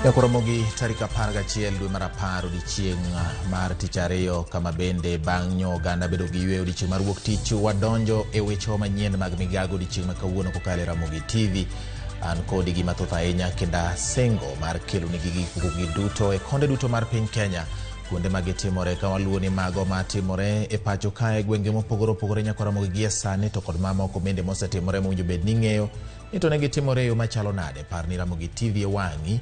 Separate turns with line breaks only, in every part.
Jakoromogi tarik 11 dwe mar 10 odiechieng' mar tich ariyo kama bende bang' nyo oganda bedo gi yweyo odiechieng' mar wuok tich wadonjo e wechewa manyien mag migago odiechieng' ma kawuono kokalo e Ramogi TV. An kodi gi mathoth ahinya kendo asingo mar kelo nigi gik moko gi duto e konde duto mar piny Kenya kuonde ma gitimore ka waluwo ni mago matimore e pacho kae gwenge mopogore opogore nyaka Ramogi gie sani to kod mamoko bende mosetimore mowinjo bed ni ing'eyo ni to ne gitimore e yo machalo nade. Par ni Ramogi TV e wang'i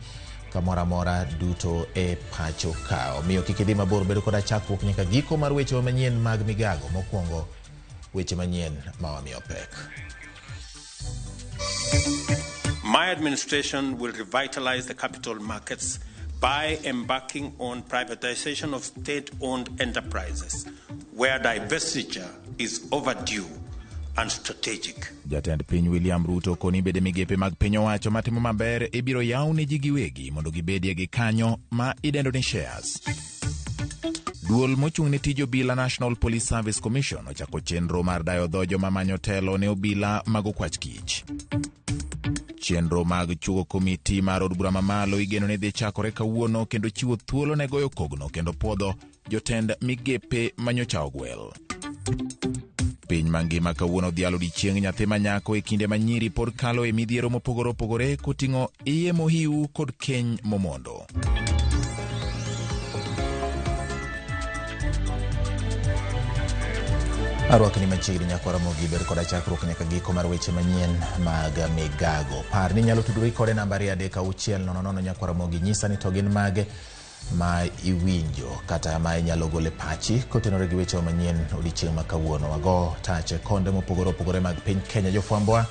kamoro amora duto e pacho ka. Omiyo kik idhi mabor, bedo koda chakruok nyaka giko mar wechewa manyien mag migago. Mokwongo, weche manyien ma wamiyo pek.
My administration will revitalize the capital markets by embarking on privatization of state-owned enterprises where divestiture is overdue and strategic.
Jatend piny William Ruto koni bede migepe mag piny owacho matimo maber ibiro yaw ne ji giwegi mondo gibedie gi kanyo ma idendo ni shares. Duol mochung' ne tij obila National Police Service Commission ochako chenro mar dayo dho joma manyo telo ne obila mag okwach kich. Chenro mag chugo komiti mar od bura mamalo igeno ni dhi chakore kawuono kendo chiwo thuolo ne goyo kogno kendo puodho jotend migepe manyocha ogwel. Piny mangima kawuono odhialo odiechieng' nyathi ma nyako e kinde ma nyiri pod kalo e midhiero mopogore opogore koting'o iye mohiu kod keny momondo. Arwakni machiegni nyakwara Ramogi ber koda chakruok nyaka giko mar weche manyien mag migago. Par ni inyalo tudori kode namba 23600 nyakwara Ramogi nyisa ni to gin mage ma iwinjo kata ma inyalo golo e pachi kotenore gi weche manyien odiechieng' ma kawuono. Wago tach e konde mopogore opogore mag piny Kenya. Jofwambowa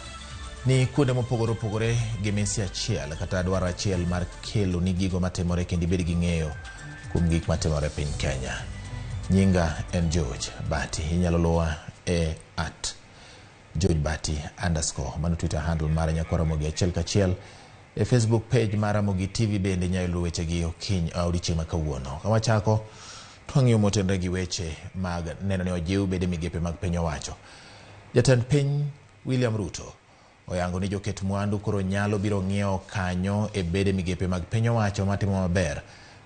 ni kuonde mopogore opogore gi misi achiel kata dwaro achiel mar kelo ni gigo matimore kendo ibed gi ng'eyo kuom gik matimore e piny Kenya. Nyinga en George Bati. Inyalo luwa e at George Bati underscore. Mano Twitter handle mara nyakwar Ramogi achiel kachiel. E Facebook page mar Ramogi TV bende inyalo luwo wechegi okiny odiechieng' ma kawuono. Ka wachako to wang'iyo motenore gi weche mag neno ni ojiw bede migepe mag piny owacho. Jatend piny William Ruto oyango ni joket mwandu koro nyalo biro ng'iewo kanyo e bede migepe mag piny owacho matimo maber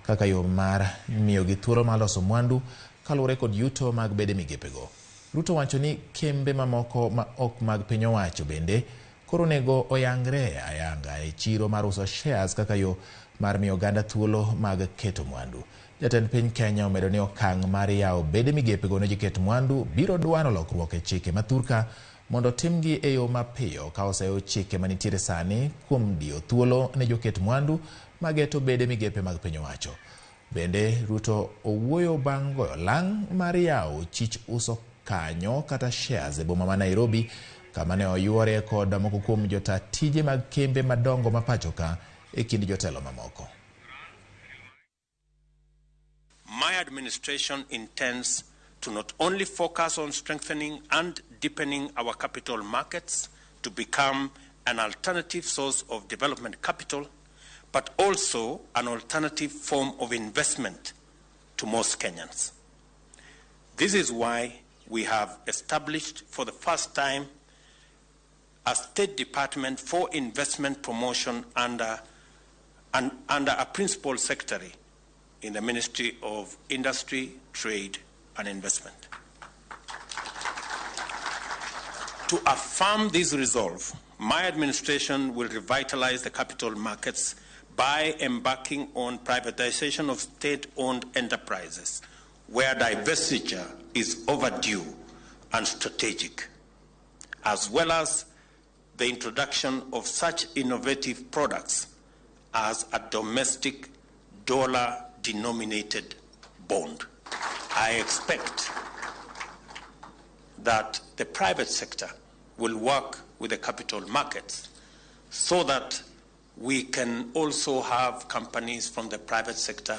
kaka yo mar miyogi thuolo mar loso mwandu kaluwore kod yuto mag bede migepego. Ruto wacho ni kembe mamoko ma ok mag piny owacho bende koro onego oyangre ayanga e chiro mar uso shares kaka yo mar miyo oganda thuolo mag keto mwandu. Jatend piny Kenya omedo ni okang' mar yawo bede migepego ne joket mwandu biro dwaro lokruok e chike ma thurka mondo timgi e yo mapiyo ka oseyo chike manitiere sani kuom diyo thuolo ne joket mwandu mageto bede migepe mag piny owacho. Bende Ruto owuoyo bang' goyo lang' mar yawo chich uso kanyo kata shares e boma ma Nairobi kama ne oyuore kod moko kuom jota tije mag kembe madongo ma pacho ka e kind jotelo mamoko.
My administration intends to not only focus on strengthening and deepening our capital markets to become an alternative source of development capital, but also an alternative form of investment to most Kenyans. This is why we have established for the first time a State Department for Investment Promotion under a Principal Secretary in the Ministry of Industry, Trade and Investment. To affirm this resolve, my administration will revitalize the capital markets by embarking on privatization of state-owned enterprises where divestiture is overdue and strategic, as well as the introduction of such innovative products as a domestic dollar-denominated bond. I expect that the private sector will work with the capital markets so that we can also have companies from the private sector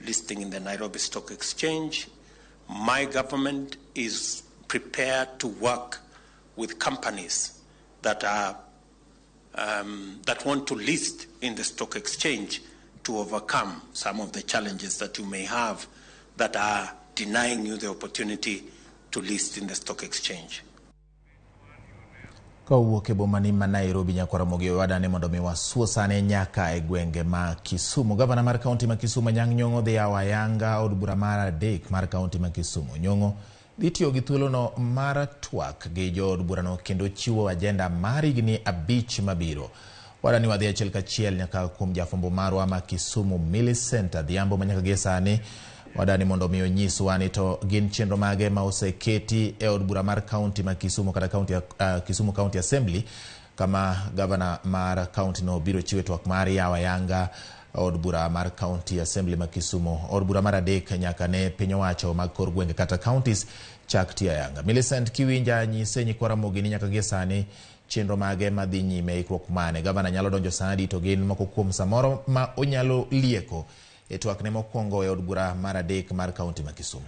listing in the Nairobi Stock Exchange. My government is prepared to work with companies that are that want to list in the stock exchange to overcome some of the challenges that you may have that are denying you the opportunity to list in the stock exchange.
Kowuok e bomani ma Nairobi, nyakwar Ramogi wadane mondo mi wasuo sani nyaka e gwenge ma Kisumu. Gavana mar kaunti ma Kisumu Anyang' Nyong'o dhi yawo ayanga od bura mar adek mar kaunti ma Kisumu. Nyong'o dhi tiyo gi thuolono mar twak gi jood burano kendo chiwo ajenda mar higni 5 mabiro. Wadani wadhi achiel kachiel nyaka kuom jafwambo marwa ma Kisumu Millicent Adhiambo ma nyaka gie sani wadani mondo mi onyiswa ni to gin chenro mage ma oseketi e od bura mar kaunti ma Kisumu kata kaunti, Kisumu County Assembly, kama gavana mar kaunti no biro chiwe twak mar yawo ayanga od bura mar County Assembly ma Kisumu, od bura mar adek nyaka ne piny owacho mag kor gwenge kata counties chak tiyo ayanga. Millicent, kiwinja, nyise nyikwa Ramogi ni nyaka gie sani chenro mage madhi nyime, ikruok mane gavana nyalo donjo sani to gin moko kuom samoro ma onyalo lieko e twakne mokwongo e od bura mar adek mar kaunti ma Kisumu.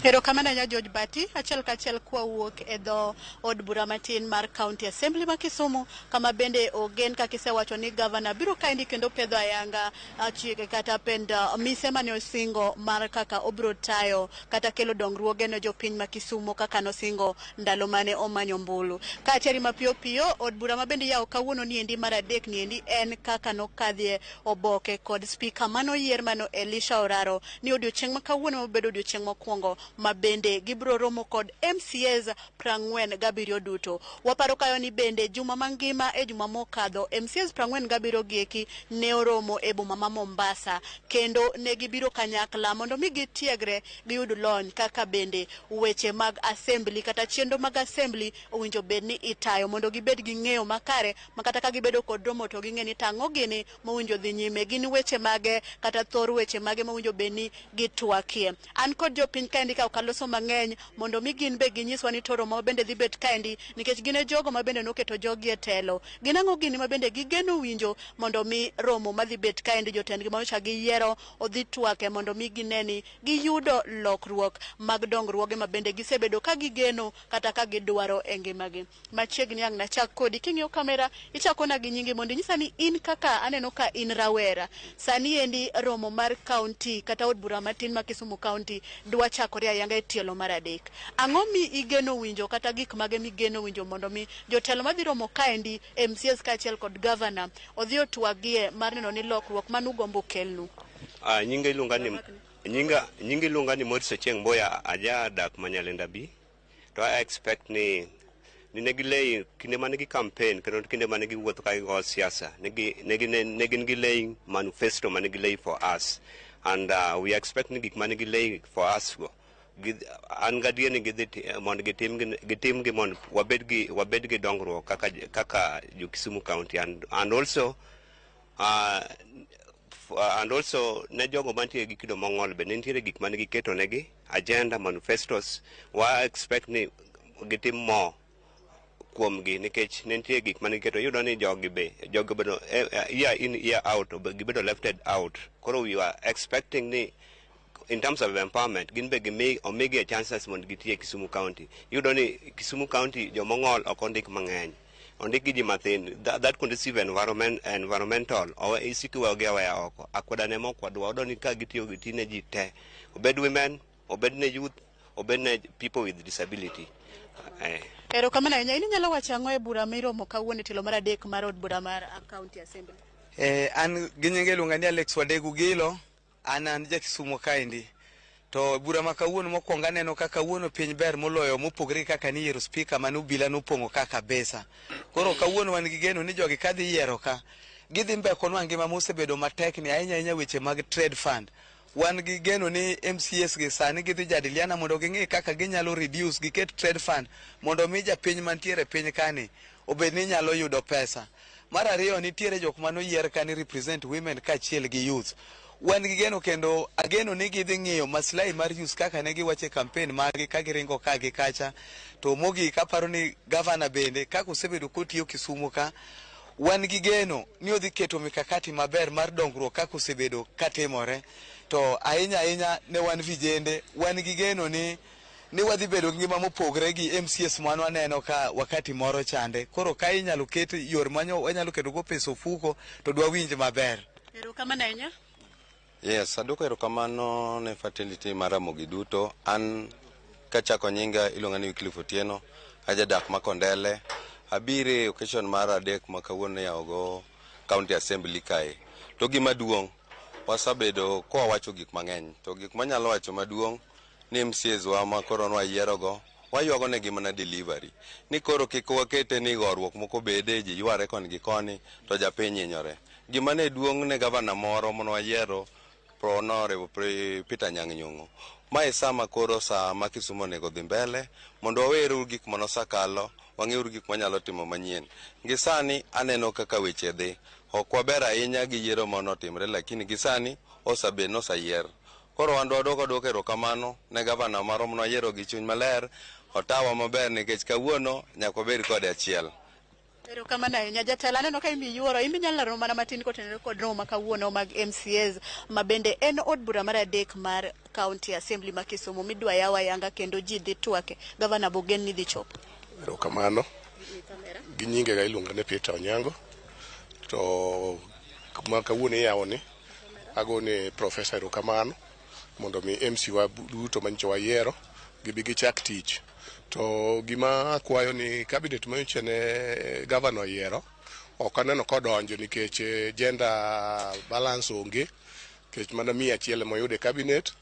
Erokamano ahinya, George Bati. Achiel kachiel kwawuok e dho od bura matin mar County Assembly ma Kisumu, kama bende ogen kaka isewacho ni gavana biro kaendi kendo pedho ayanga chike kata pend mise mane osingo mar kaka obiro tayo kata kelo dongruoge ne jopiny ma Kisumu kaka nosingo ndalo mane omanyo ombulu. Ka ateri mapiyo piyo, od bura ma bende iyawo kawuono niendi mar adek niendi en kaka nokadhie oboke kod spika manoyier mano Elisha Oraro ni odiochieng' ma kawuono mabedo odiochieng' mokwongo ma bende gibiro romo kod MCAs 47 duto. Waparo kayo ni bende juma mangima e juma mokadho MCAs 47 gieki ne oromo e boma ma Mombasa kendo ne gibiro kanyakla mondo mi gitiegre, giyud lony kaka bende weche mag assembly kata chenro mag assembly owinjo bed ni itayo, mondo gibed gi ng'eyo makare ma kata ka gibedo kod romo to ging'e ni tang'o gini mowinjo dhi nyime, gin weche mage kata thor weche mage mowinjo bed ni gitwakie. An kod jopiny kaendi ka ok aloso mang'eny mondo mi gin be ginyiswa ni to romo ma bende dhi bet kaendi, nikech gin e jogo ma bende noketo jogi e telo, gin ang'o gini ma bende gigeno winjo mondo mi romo madhi bet kaendi jotendgi manyocha giyiero odhi twake mondo mi gine ni giyudo lokruok mag dongruoge ma bende gisebedo ka gigeno kata ka gidwaro e ngimagi. Machiegni ang' nachak kodi. King'iyo kamera, ichakona gi nyingi mondo inyisa ni in kaka aneno ka in rawera. Sani endi romo mar county kata od bura matin ma Kisumu County dwa chakore ayanga e tielo mar adek. Ang'o mi igeno winjo kata gik mage migeno winjo mondo mi jotelo madhi romo kaendi, MCAs kaachiel kod governor, odhi otwagie mar neno ni lokruok manugombo kelnu?
Nyinga iluonga ni Morris Ochieng Mboya, aja dak Manyalenda B. To I expect ni ne gilay kinde mane gi campaign kendo kinde mane giwuotho ka gigo siasa, ne gin gi laying manifesto mane gilay for us, and we expect ni gik mane gilay for us go, an gadier ni gidhi mondo gitim gi mondo wabed gi dongruok kaka jo Kisumu County, and also ne jogo mantie gi kido mong'ol be nitiere gik mane giketo negi agenda manifestos. Wa expect ni gitim more kuomgi nikech ne nitie gik mane giketo. Iyudo ni jogi be jogi obedo year in, year out, gibedo lefted out. Koro we are expecting ni in terms of empowerment gin be gimi omigi a chances mondo gitii e Kisumu County. Iyudo ni Kisumu County jomong'ol ok ondik mang'eny, ondik gi ji mathin. That conducive environment, environmental owe isiko iweyogi aweya oko. Akweda ne mok wadwa wadwa ni ka gitiyo giti ne ji te, obed women, obed ne youth, obed ne people with disability.
Erokamano ahinya. In inyalo wacho ang'o e bura miromo kawuono e tielo mar adek mar od bura mar County Assembly?
An gi nyinge iluonga ni Alex Wadegu Gilo, an ja Kisumu kaendi. To bura ma kawuono mokwongo aneno ka kawuono piny ber moloyo mopogore gi kaka niyiero spika mane obila nopong'o ka kabisa. Koro kawuono wan gi geno ni jogi kadhi yiero ka, gidhi mbekonwa ngima mosebedo matek ni ahinya ahinya weche mag trade fund. Wan gi geno ni MCAs gi sani gidhi jadiliana mondo ging'i kaka ginyalo reduce, giket trade fund mondo mi japiny mantiere e piny kani obed ni nyalo yudo pesa. Mar ariyo, nitiere jok manoyier ka ni represent women kaachiel gi youth. Wan gi geno kendo ageno ni gidhi ng'iyo maslahi mar youth kaka ne giwacho e campaign margi ka giringo ka gi kacha. To mogik, aparo ni gavana bende kaka osebedo kotiyo Kisumu ka, wan gi geno ni odhi keto mikakati maber mar dongruok kaka osebedo katimore. To ahinya ahinya ne wan vijende, wan gi geno ni wadhi bedo gi ngima mopogre gi MCAs mane waneno ka wakati moro chande. Koro ka inyalo ket yor manyo wanyalo keto go pesa ofuko to dwawinj maber.
Erokamano ahinya.
Yes, aduoko erokamano ne fraternity mar Ramogi duto. An Kachako nyinga iluonga ni Wycliffe Otieno, ajadak ma Kondele. Abiro e occasion mar adek ma kawuono iyawo go County Assembly kae. To gima duong', wasebedo kwa wacho gik mang'eny. To gik manyalo wacho maduong' ni MCAs wa ma koro nwayiero go waywago negi mana delivery. Ni koro kik wakete ni goruok moko bede, ji yware koni gi koni, to japiny hinyore. Gima ne duong' ne gavana moro manwayiero Honorable Peter Anyang' Nyong'o. Mae sama koro sa ma Kisumu onego dhi mbele mondo waweru gik manosekalo, wang'euru gik manyalo timo manyien. Gi sani aneno kaka weche dhi. Ok waber ahinya gi yiero manotimre lakini gi sani osebed noseyier. Koro wan dwadwoko duoko erokamano ne gavana marwa manwayiero gi chuny maler, otawa maber nikech kawuono nyaka wabed kode achiel.
Erokamano ahinya jatelo. Aneno ka imbi yuoro, imbi nyalo lero mana matin kotenore kod romo ma kawuono mag MCAs ma bende en od bura mar adek mar County Assembly ma Kisumu midwa yaw ayanga kendo ji dhi twake. Gavana bogen ni dhi chopo.
Erokamano. Gi nyingega iluonga ni Peter Onyango. To ma kawuono iyawo ni, agone Profesa erokamano mondo mi MC wa duto manyocha wayiero gibi gichak tich. To gima akwayo ni cabinet manyocha ne gavana oyiero ok aneno kodonjo nikech gender balance onge nikech mana 100 ema oyudo e cabinet,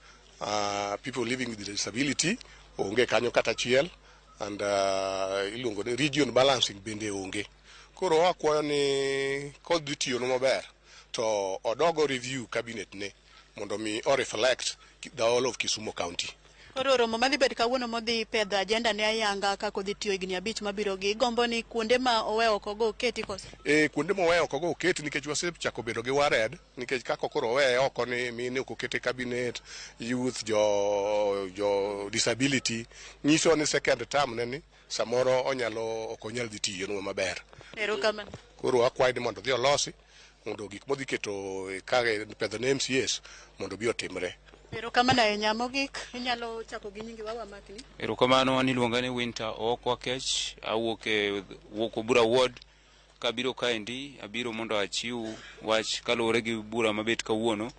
people living with disability onge kanyo kata achiel and iluongo ni region balancing bende onge. Koro akwayo ni kodhi tiyonwa maber to odogo review cabinet ne mondo mi o reflect the whole of Kisumu County.
Koro romo madhi bet kawuono modhi pedho agenda ne ayanga kaka odhi tiyo higni 5 mabiro gi gombo ni kuonde ma owe oko go oketi koso?
E kuonde mowe oko go oketi nikech wasechako bedo gi worried nikech kaka koro oweye oko ni mine ok okete cabinet, youth, jo disability nyiso ni second term ne ni samoro onyalo ok onyal dhi tiyonwa maber.
Erokamano.
Koro akwaye ni mondo odhi olosi mondo gik modhi keto ka pedho ne MCAs mondo obi otimre.
Erokamano ahinya. Mogik inyalo chako gi nyingi wawa makni.
Erokamano, an iluonga ni Winter Ooko Akech, awuok e Wuok Ward. Kabiro kaendi, abiro mondo achiw wach kaluwore gi bura mabet kawuono.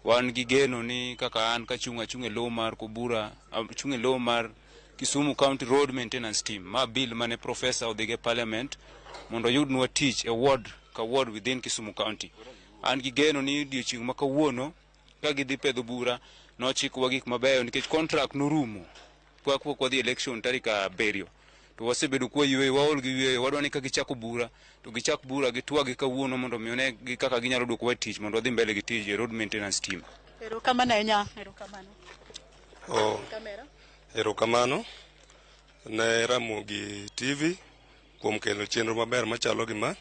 Wan gi geno ni kaka an kachung' achung' e lo mar Kobura, achung' e lo mar Kisumu County Road Maintenance Team, ma bill mane professor odhigo e parliament mondo oyudnwa tich e ward ka ward within Kisumu County. An gi geno ni odiochieng' ma kawuono ka gidhi pedho bura nochikowa gik mabeyo nikech contract norumo kapok wadhi election tarik 7 to wasebedo kwa yweyo, waol gi yweyo. Wadwa ni ka gichako bura to gichak bura gitwagi kawuono mondo mi one gi kaka ginyalo duokowa e tich mondo wadhi mbele gi tich e road maintenance team.
Erokamano ahinya. Erokamano.
Oh,
Kamera.
erokamano ne Ramogi TV kuom kelo chenro maber machalo gi ma.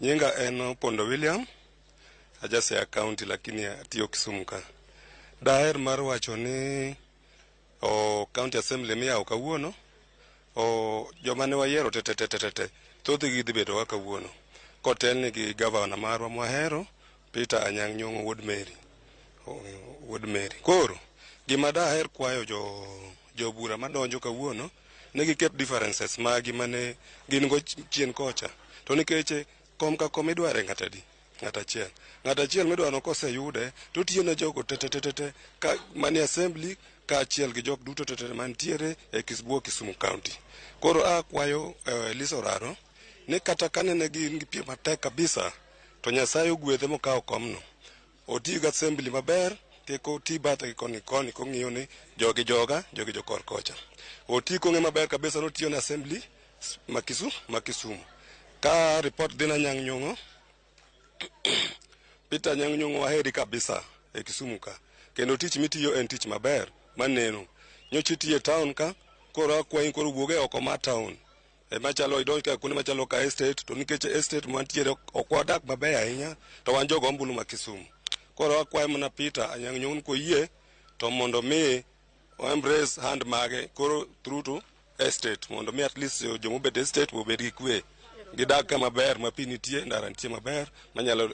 Nyinga en Opondo William, aja Siaya County lakini atiyo Kisumu ka. Daher mar wacho ni o County Assembly miyawo kawuono, o joma ne wayiero te te te te te thothgi dhi bedo ka kawuono kotelni gi gavana marwa mwahero Peter Anyang' Nyong'o wuod Mary. Wuod Mary. Koro gima daher kwayo jo jobura madonjo kawuono ne giket differences magi mane gin go chien kocha to nikech kom ka kom idware ng'at adi ng'at achiel ng'at achiel midwaro koseyude to tiyo ne jogo te te te te te ka manie assembly kaachiel gi jok duto te te mantiere e Kisbuo Kisumu County. Koro akwayo Elisa Oraro ni kata kanene gin gi piem matek kabisa to Nyasaye ogwedhe mokawo komno oti gi assembly maber kik oti bathe gi koni koni kong'iyo ni jogi joga jogi jokor kocha oti kong'e maber kabisa notiyo ne assembly ma Kisumu ka report dhi na Anyang' Nyong'o Peter Anyang' Nyong'o waheri kabisa e Kisumu ka kendo tich mitiyo en tich maber maneno nyocha itiyo e town ka koro akwayi koro wuog e oko mar town machalo idonj ka kuonde machalo ka estate to nikech estate mantiere ok wadak maber ahinya to wan jogo ombulu ma Kisumu koro akwayo mana Peter Anyang' Nyong'o koyie to mondo mi o embrace hand mage koro through to estate mondo mi at least jomobet estate obed gi kwe. Gidak kama ber ma pi nitie, ndara nitie maber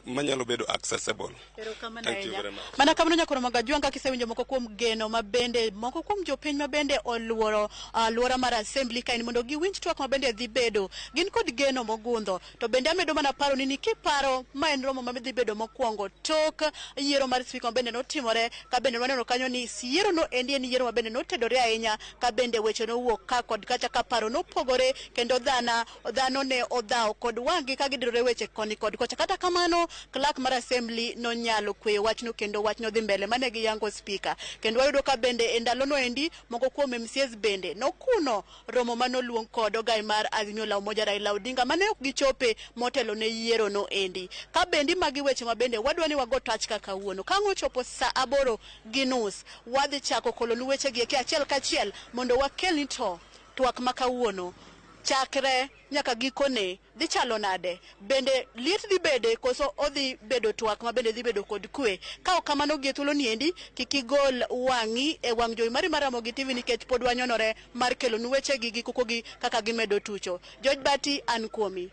manyalo bedo accessible.
Erokamano
Thank you
ahinya.
very much.
Mana kamano nyakoro Magajwang' kaka isewinjo moko kuom geno mabende moko kuom jopiny mabende oluoro aluora mar assembly kaeni mondo giwinj twak mabende dhi bedo. Gin kod geno mogundho. To bende amedo mana paro ni kiparo ma en romo ma dhi bedo mokwongo tok yiero mar speaker mabende notimore ka bende waneno kanyo ni yiero no endi en yiero mabende notedore ahinya ka bende weche nowuok ka kod kacha ka paro nopogore kendo dhano ne odhawo kod wang'gi ka gidirore weche koni kod kocha. Kata kamano clerk mar assembly nonyalo kweyo wachno kendo wachno dhi mbele mane giyango speaker. Kendo wayudo ka bende e ndalono endi moko kuom MCAs bende nokuno romo manoluong kod ogai mar Azimio la Umoja Raila Odinga mane ok gichope motelo ne yiero no endi. Ka bendi magi weche ma bende wadwa ni wago tach ka kawuono. Ka ang' ochopo sa 8:30 wadhi chako kolonu weche gi eki achiel kachiel mondo wakelni to twak ma kawuono chakre nyaka gikone dhi chalo nade, bende liet dhi bede koso odhi bedo twak ma bende dhi bedo kod kwe. Ka ok kamano gi e thuolo ni endi kik igol wang'i e wang' jowi mari mar Ramogi TV nikech pod wanyonore mar kelonu wechegi gi kukogi kaka gimedo tucho. George Bati an kuomi.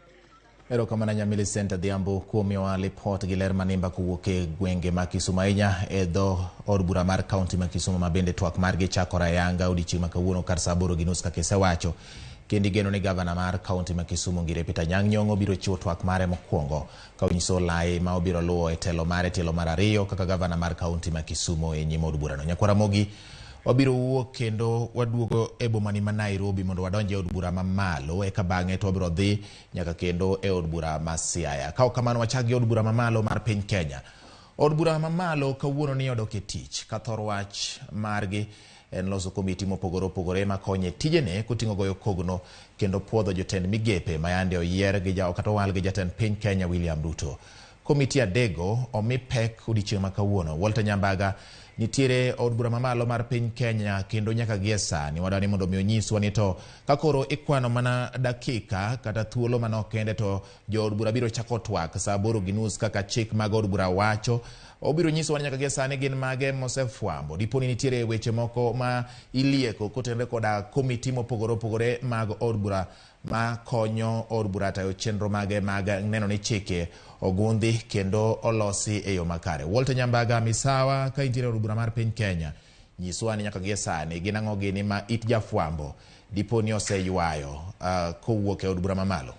Erokamano ahinya Millicent Adhiambo kuom miyowa lipot gi ler manimba kowuok e gwenge ma Kisumu ahinya e dho od bura mar kaunti ma Kisumu ma bende twak margi chakore ayanga odiochieng' ma kawuono kar sa 8:30 kaka isewacho. Kendo igeno ni gavana mar kaunti ma Kisumu Ngire Peter Anyang' Nyong'o biro chiwo twak mare mokwongo ka onyiso lai ma obiro luwo e telo mare tielo mar ariyo kaka gavana mar kaunti ma Kisumu e nyim od burano. Nyakwar Ramogi wabiro wuok kendo waduogo e bomani ma Nairobi mondo wadonj e od bura mamalo eka bang'e to wabiro dhi nyaka kendo e od bura ma Siaya. Ka ok kamano wachak gi od bura mamalo mar piny Kenya. Od bura mamalo kawuono ni odok e tich ka thor wach margi en loso komiti mopogore opogore makonye tijene koting'o goyo kogno kendo puodho jotend migepe ma yande oyier gi kata owal gi jatend piny Kenya William Ruto. Komiti adego omi pek odiochieng' ma kawuono. Walter Nyambaga nitiere od bura mamalo mar piny Kenya kendo nyaka gie sani wadwa ni mondo mi onyiswa ni to ka koro ikwano mana dakika kata thuolo manok kende to jood bura biro chako twak sa 8:30 kaka chik mag od bura wacho. Obiro nyisowa ni nyaka gie sani gin mage mosefwambo. Dipo ni nitiere weche moko ma ilieko kotenore koda komiti mopogore opogore mag od bura ma konyo od bura tayo chenro mage mag neno ni chike ogundhi kendo olosi e yo makare. Walter Nyambaga misawa ka intiere od bura mar piny Kenya, nyiswa ni nyaka gie sani gin ang'o gini ma it jafwambo dipo ni oseywayo kowuok e od bura mamalo.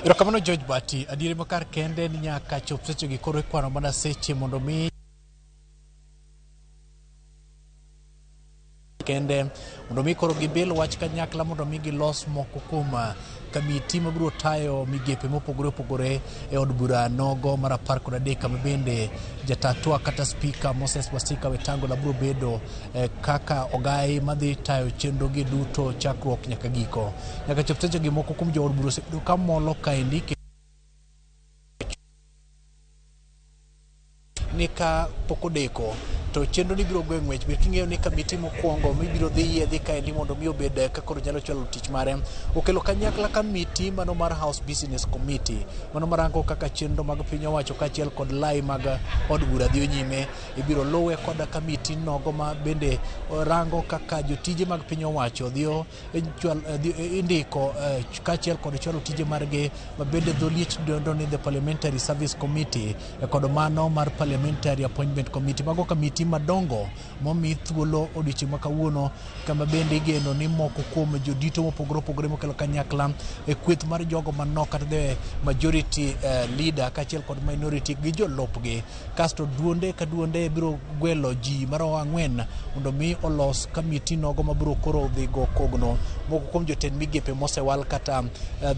Erokamano George Bati, adieri makar kende ni nyaka chop sechegi koro ikwano mana seche mondo mi kende mondo mi koro gibil wach kanyakla mondo mi gilos moko kuom kamiti mabiro tayo migepe mopogore opogore e od bura nogo mar 13 kama bende jatatwa kata spika Moses Masika Wetangula biro bedo kaka ogai madhi tayo chenro gi duto chakruok nyaka giko. Nyaka chop sechegi moko kuom jood bura osebedo ka molo kaendi ni ka pok odeko to chenro ni biro goyo ng'wech. Ber king'eyo ni kamiti mokwongo mibiro dhi yiedhi kaendi mondo mi obed ka koro nyalo chwalo tich mare okelo kanyakla kamiti mano mar House Business Committee mano marango kaka chenro mag piny owacho kaachiel kod lai mag od bura dhi nyime. Ibiro luwe kod kamiti nogo ma bende rango kaka jotije mag piny owacho dhiyo indiko kaachiel kod chwalo tije margi ma bende dho liech dendo ni the Parliamentary Service Committee kod mano mar Parliamentary Appointment Committee. Mago kamiti madongo momi thuolo odiochieng' ma kawuono kama bende igeno ni moko kuom jodito mopogore opogore mokelo kanyakla e kweth mar jogo manok kata the majority leader kaachiel kod minority gi jolupgi. Kasto duonde ka duonde biro gwelo ji maromo 4 mondo mi olos kamiti nogo mabiro koro dhi go kogno moko kuom jotend migepe mosewal kata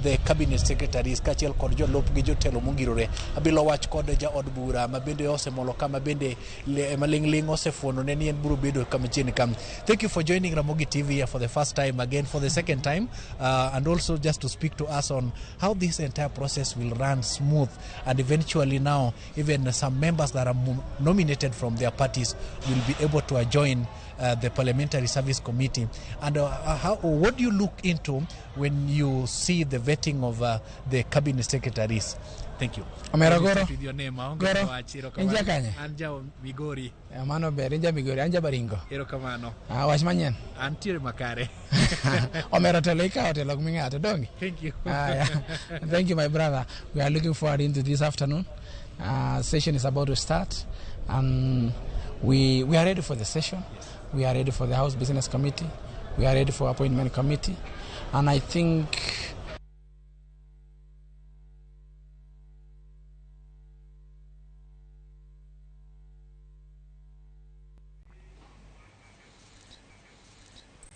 the cabinet secretaries kaachiel kod jolupgi jotelo mongirore. Abilo wach kod jaod bura ma bende osemolo kama bende maling'ling' osefuono ne ni en biro bedo kama chien kam. Thank you for joining Ramogi TV here for the first time, again for the second time, and also just to speak to us on how this entire process will run smooth and eventually now even some members that are nominated from their parties will be able to join the Parliamentary Service Committee. And what do you look into when you see the vetting of the cabinet secretaries? Thank you.
Omera Goro.
With your name, aonge
Goro.
wach, erokamano.
In ja kanye?
An ja Migori.
Mano ber, in ja Migori, an ja Baringo.
Erokamano.
Ah, wach manyien.
Antiere makare.
Omera telo ikawo telo ok mi ng'ato, donge?
Thank you.
Ah, yeah. Thank you, my brother. We are looking forward into this afternoon. Session is about to start, and we are ready for the session.
Yes.
We are ready for the House Business Committee. We are ready for Appointment Committee. And I think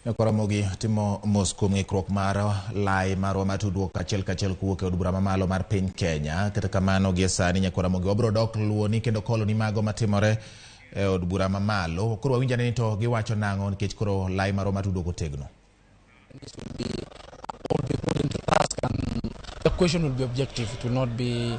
Nyakwaramogi timo mos kuom ng'ikruok mar lai marwa mar tudruok achiel kachiel kowuok e od bura mamalo mar piny Kenya. Kata kamano gie sani Nyakwaramogi wabiro dok luwoni kendo koloni mago matimore e od bura mamalo. Koro wawinj ane ni to giwacho nang'o nikech koro lai marwa mar tudruok otegno.
This will be all be put into task, and the question will be objective. It will not be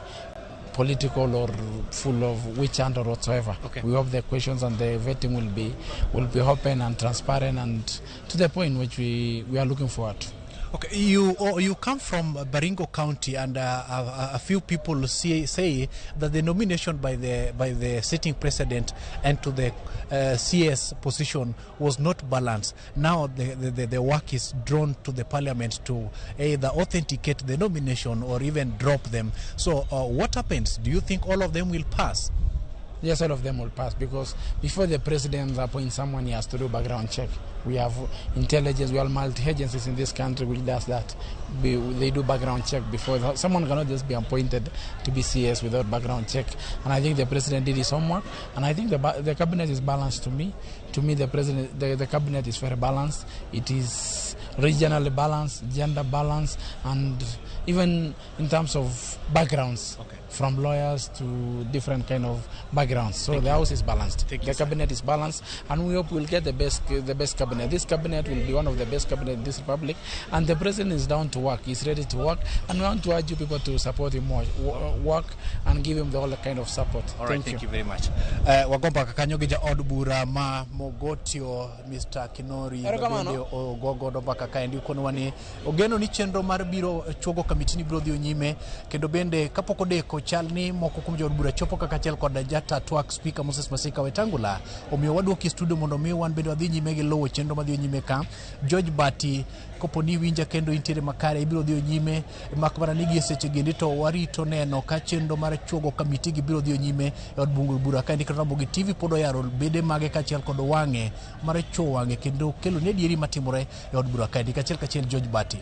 political or full of witch hunt or whatsoever.
Okay.
We hope the questions and the vetting will be open and transparent and to the point which we are looking forward to.
Okay, you come from Baringo County, and a few people say that the nomination by the sitting president and to the CS position was not balanced. Now the work is drawn to the parliament to either authenticate the nomination or even drop them. So what happens? Do you think all of them will pass?
Yes, all of them will pass, because before the president appoints someone, he has to do background check. We have intelligence, we have multi-agencies in this country which does that. They do background check before. Someone cannot just be appointed to be CS without background check. And I think the president did his homework, and I think the cabinet is balanced to me. To me, the president, the cabinet is very balanced. It is regionally balanced, gender balanced, and even in terms of backgrounds.
Okay.
From lawyers to different kind of backgrounds. So the house is balanced.
Thank you,
the
sir.
Cabinet is balanced, and we hope we'll get the best cabinet. This cabinet will be one of the best cabinet in this republic, and the president is down to work. He's ready to work, and we want to urge you people to support him more, work and give him all the kind of support.
All right, thank you very much. Wagomba kakanyo gi jaod bura ma Mogotio, Mr. Kinori, bende ogogodo mbaka kaendi konowa ni ogeno ni chenro mar biro chuogo kamiti ni biro dhi nyime, kendo bende kapok odeko chal ni moko kuom jood bura chopo kaka achiel kod jata twak Speaker Moses Masika Wetangula. Omiyo waduoki studio mondo mi wan bende wadhi nyime gi luwo chenro madhi nyime ka. George Bati, kopo ni winja kendo intiere makare, ibiro dhi nyime mak mana ni gi seche gendi to warito neno ka chenro mar chuogo kamiti gi biro dhi nyime e od bura ka ndiko Ramogi TV pod oyaro bede mage kaachiel kod wang'e mar chuo wang'e kendo kelo ne adieri matimore e od bura ka ndiko achiel kachiel. George Bati.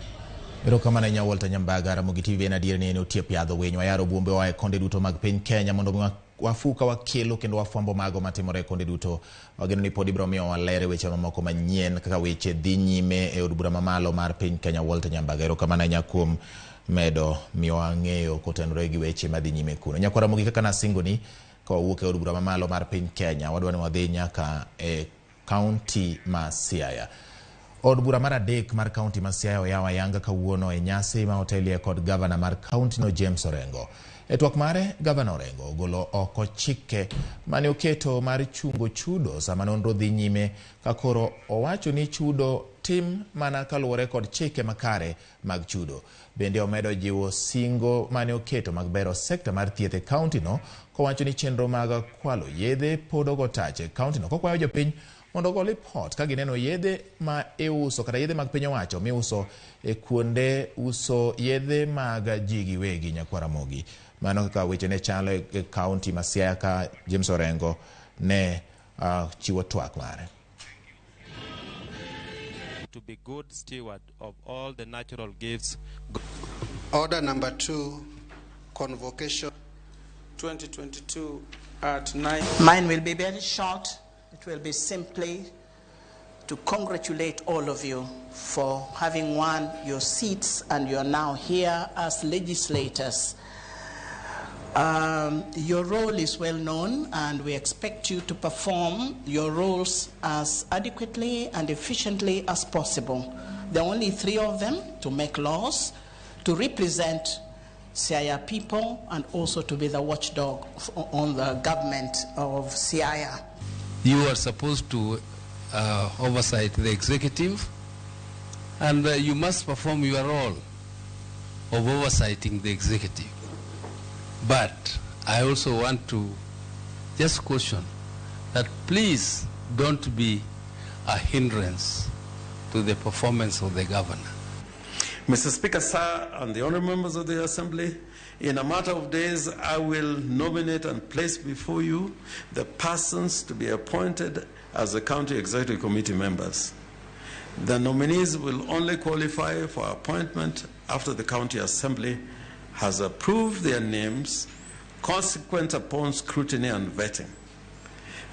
Erokamano ahinya Walter Nyambaga. Ramogi TV en adier ni en otiep yadho winy. Wayaro buombe wa e konde duto mag piny Kenya mondo wafuka wakelo kendo wafwambo mago matimore e konde duto. Wageno ni pod ibiro miyo walere weche mamoko manyien kaka weche dhi nyime e od bura mamalo mar piny Kenya. Walter Nyambaga, erokamano ahinya kuom medo miyo wang'eyo kotenore gi weche madhi nyime kuno. Nyakwar Ramogi, kaka nasingoni ka wawuok e od bura mamalo mar piny Kenya, wadwa ni wadhi nyaka e kaunti ma Siaya. Od bura mar adek mar kaunti ma Siaya oyawo ayanga kawuono e nyasi ma otelie kod gavana mar kaunti no James Orengo. E twak mare, gavana Orengo ogolo oko chike mane oketo mar chungo chudo sama nonro dhi nyime, ka koro owacho ni chudo tim mana kaluwore kod chike makare mag chudo. Bende omedo jiwo singo mane oketo mag bero sekta mar thieth e kaunti no, kowacho ni chenro mag kwalo yedhe pod ogo tach e kaunti no, kokwayo jopiny mondo ogo lipot ka gineno yedhe ma iuso kata yedhe mag piny owacho miuso e kuonde uso yedhe mag ji giwegi. Nyakwar Ramogi, mano kaka weche ne chalo e kaunti ma Siaya ka James Orengo ne chiwo twak mare.
To be good steward of all the natural gifts.
Order number 2, convocation
2022 at 9.
Mine will be very short. It will be simply to congratulate all of you for having won your seats and you are now here as legislators. Your role is well known, and we expect you to perform your roles as adequately and efficiently as possible. There are only 3 of them: to make laws, to represent Siaya people, and also to be the watchdog on the government of Siaya.
You are supposed to oversight the executive, and you must perform your role of oversighting the executive. But I also want to just caution that please don't be a hindrance to the performance of the governor.
Mr. Speaker, sir, and the honorable members of the Assembly, in a matter of days, I will nominate and place before you the persons to be appointed as the County Executive Committee members. The nominees will only qualify for appointment after the County Assembly has approved their names, consequent upon scrutiny and vetting.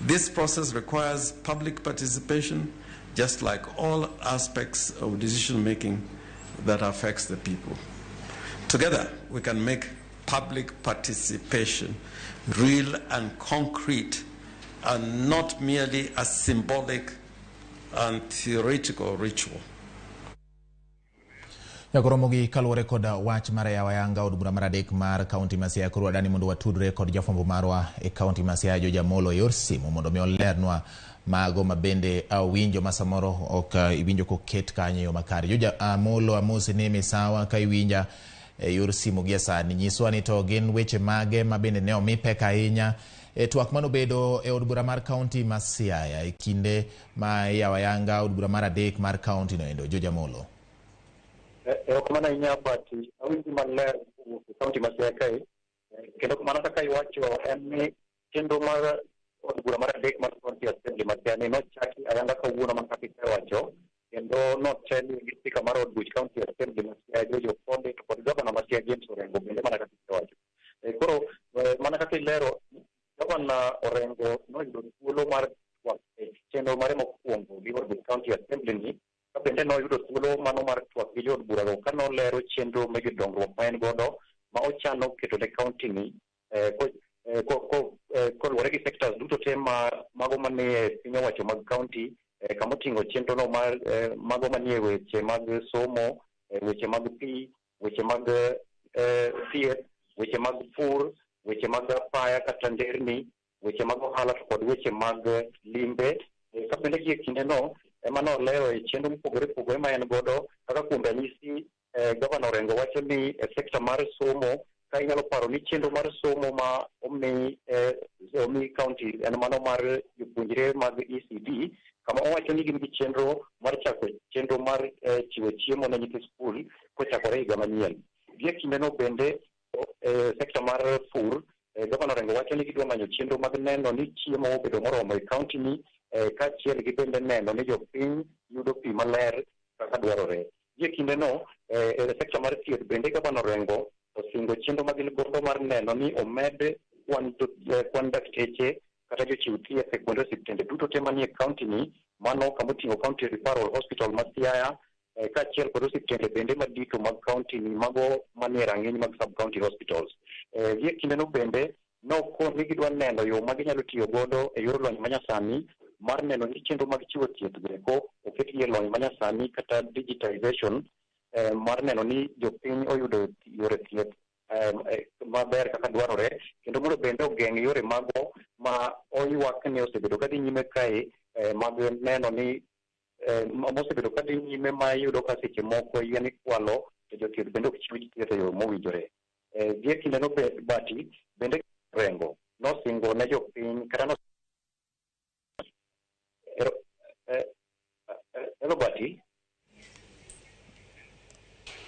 This process requires public participation, just like all aspects of decision making that affects the people. Together, we can make public participation real and concrete and not merely a symbolic and theoretical ritual.
Nyakoromogi kaluwore kod wach mar yawo yanga od bura mar adek mar kaunti ma Siaya koro wadani mondo watudre kod jafwambo marwa e kaunti ma Siaya George Amolo e yor simu mondo mi olernwa mago ma bende awinjo ma samoro ok iwinjo koket kanyo e yo makare. George Amolo, amosi ni misawa ka iwinja e yor simu gie sani, nyiswa ni to gin weche mage ma bende ne omi pek ahinya e twak manobedo e od bura mar kaunti ma Siaya e kinde ma iyawo yanga od bura mar adek mar kaunti no endo. George Amolo.
Erokamano ahinya Bati, awinji maler kowuok e kaunti ma Siaya kae. Kendo mana kaka iwacho en ni chenro mar od bura mar adek mar kaunti assembly ma Siaya ni nochaki ayanga kawuono mana kaka isewacho, kendo notel gi spika mar od buch kaunti assembly ma Siaya George Okonde to kod gavana ma Siaya James Orengo bende mana kaka isewacho. Koro mana kaka ilero, gavana Orengo noyudo thuolo mar twak e chenro mare mokwongo gi od buch kaunti assembly ni, ka bende noyudo thuolo mano mar twak gi jood burago ka nolero chenro mege dongruok ma en godo ma ochano keto ne kaunti ni koluwore gi sectors duto te ma mago manie piny owacho mag kaunti, kamoting'o chenro no mar mago manie weche mag somo, weche mag pi, weche mag thieth, weche mag pur, weche mag apaya kata nderni, weche mag ohala to kod weche mag limbe. Ka bende gie kindeno ema nolero e chenro mopogore opogore ma en godo kaka kuom ranyisi gavana Orengo wacho ni e sekta mar somo ka inyalo paro ni chenro mar somo ma omi kaunti en mano mar jopuonjre mag ECD, kama owacho ni gin gi chenro mar chako chenro mar chiwo chiemo ne nyithi skul kochakore higa manyien. Gie kindeno bende sekta mar pur, gavana Orengo wacho ni gidwa manyo chenro mag neno ni chiemo obedo moromo e kaunti ni, kaachiel gi bende neno ni jopiny yudo pi maler kaka dwarore. Gie kindeno e sekta mar thieth bende gavana Orengo osingo chenro ma gin godo mar neno ni omed kwan dakteche kata jochiw thieth e kuonde osiptende duto te manie kaunti ni, mano kamoting'o County Referral Hospital ma Siaya, kaachiel kod osiptende bende madito mag kaunti ni mago manie rang'iny mag sub county hospitals. Gie kindeno bende nokon ni gidwa neno yo ma ginyalo tiyo godo e yor lony manyasani mar neno ni chenro mag chiwo thieth goeko oketgi e lony manyasani kata digitization, mar neno ni jopiny oyudo yore thieth maber kaka dwarore, kendo mondo bende ogeng' yore mago ma oywak ni osebedo kadhi nyime kae, mag neno ni mosebedo kadhi nyime ma iyudo ka seche moko yien ikwalo to jothieth bende ok chiw thieth e yo mowinjore. Gie kindeno Bati bende Orengo nosingo ne jopiny kata no Hello Bati.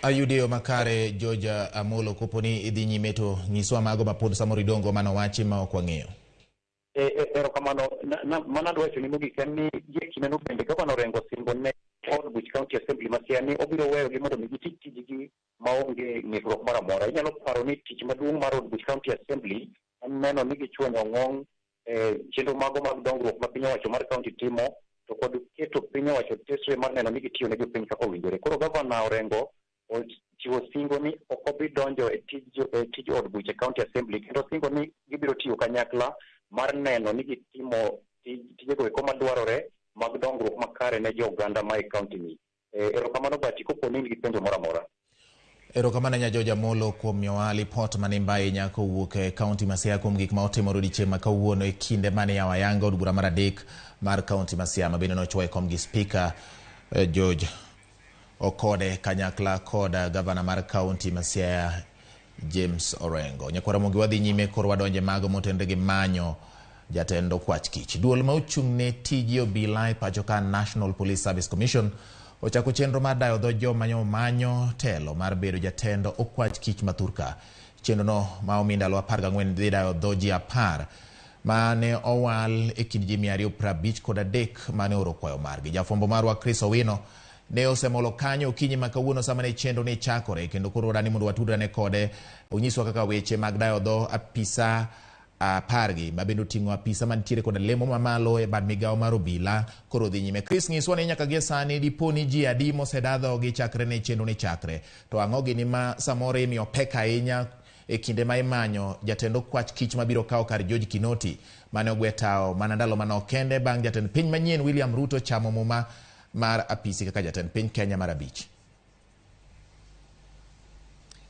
Ayudi yo makare George Amolo, kopo ni idhi nyime to nyiswa mago ma pod samoro idongo manowachi ma ok wang'eyo.
Erokamano. Mana adwa wacho ni mogik en ni gie kindeno bende gavana Orengo osingo ne od buch kaunti assembly ma Siaya ni obiro weyogi mondo mi giti tijgi maonge ng'ikruok moro amora. Inyalo paro ni tich maduong' mar od buch kaunti assembly en neno ni gichwenyo ong'ong chenro mago mag dongruok ma piny owacho mar kaunti timo, to kod keto piny owacho tesre mar neno ni gitiyo ne jopiny kaka owinjore. Koro gavana Orengo ochiwo singo ni ok obi donjo e tij od buch e county assembly, kendo singo ni gibiro tiyo kanyakla mar neno ni gitimo tijego eko madwarore mag dongruok makare ne jo oganda ma e county ni. Erokamano Bati, kopo ni in gi penjo moro amora.
Erokamano ahinya George Amolo kuom miyowa lipot manimba ahinya kowuok e kaunti ma Siaya kuom gik ma otimore odiechieng' ma kawuono e kinde mane yawo ayanga od bura mar adek mar kaunti ma Siaya ma bende nochwo e kom gi spika George Okode kanyakla kod gavana mar kaunti ma Siaya James Orengo. Nyakwar Ramogi wadhi nyime koro wadonje mago motenre gi manyo jatend okwach kich. Duol ma ochung' ne tije obila e pacho ka National Police Service Commission ochako chenro mar dayo dho joma manyo telo mar bedo jatend okwach kich ma thurka. Chenro no ma omi ndalo 14 dhi dayo dho ji 10 mane owal e kind ji 253 mane oro kwayo margi. Jafwambo marwa Chris Owino ne osemolo kanyo okinyi ma kawuono sama ne chenro ni chakore kendo koro wadani mondo watudre kode onyiswa kaka weche mag dayo dho apisa 10 gi ma bende oting'o apisa mantiere koda lemo mamalo e bad migawo mar obila koro dhi nyime. Chris, nyiswa ni nyaka gie sani dipo ni ji adi moseda dhogi chakre ne chenro ni chakre, to ang'o gini ma samoro imiyo pek ahinya e kinde ma imanyo jatend okwach kich mabiro kawo kar George Kinoti mane ogwe tao mana ndalo manok kende bang' jatend piny manyien William Ruto chamo muma mar apisi kaka jatend piny Kenya mar 5.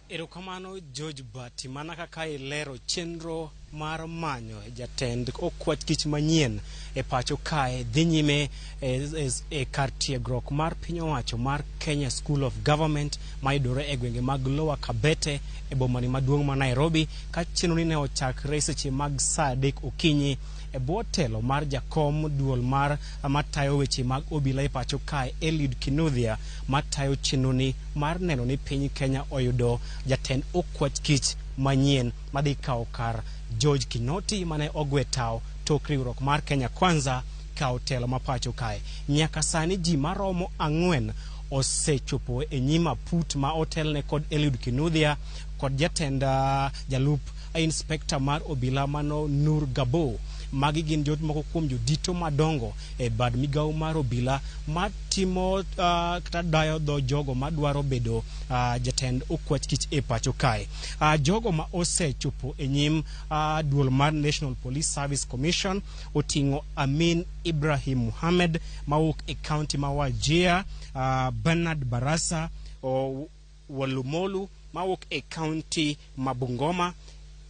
Erokamano George Bati, mana kaka ilero chenro mar manyo jatend okwach kich manyien e pacho kae dhi nyime e kar tiegruok mar piny owacho mar Kenya School of Government mayudore e gwenge mag Lower Kabete e bomani maduong' ma Nairobi, ka chenro ni ne ochakre seche mag saa 3 okinyi e bwo telo mar jakom duol mar matayo weche mag obila e pacho kae Eliud Kinuthia matayo chenro ni mar neno ni piny Kenya oyudo jatend okwach kich manyien madhi kawo kar George Kinoti mane ogwe tao tok riwruok mar Kenya Kwanza kawo telo ma pacho kae. Nyaka sani ji maromo 4 osechopo e nyim aput ma otelne kod Eliud Kinuthia kod jatend jalup inspector mar obila mano Nur Gabo. Magi gin jot moko kuom jodito madongo e bad migawo mar obila matimo kata dayo dho jogo madwaro bedo jatend okwach kich e pacho kae. Jogo ma osechopo e nyim duol mar National Police Service Commission oting'o Amin Ibrahim Muhammad mawuok e county ma Wajir, Bernard Barasa Walumolu mawuok e county ma Bungoma,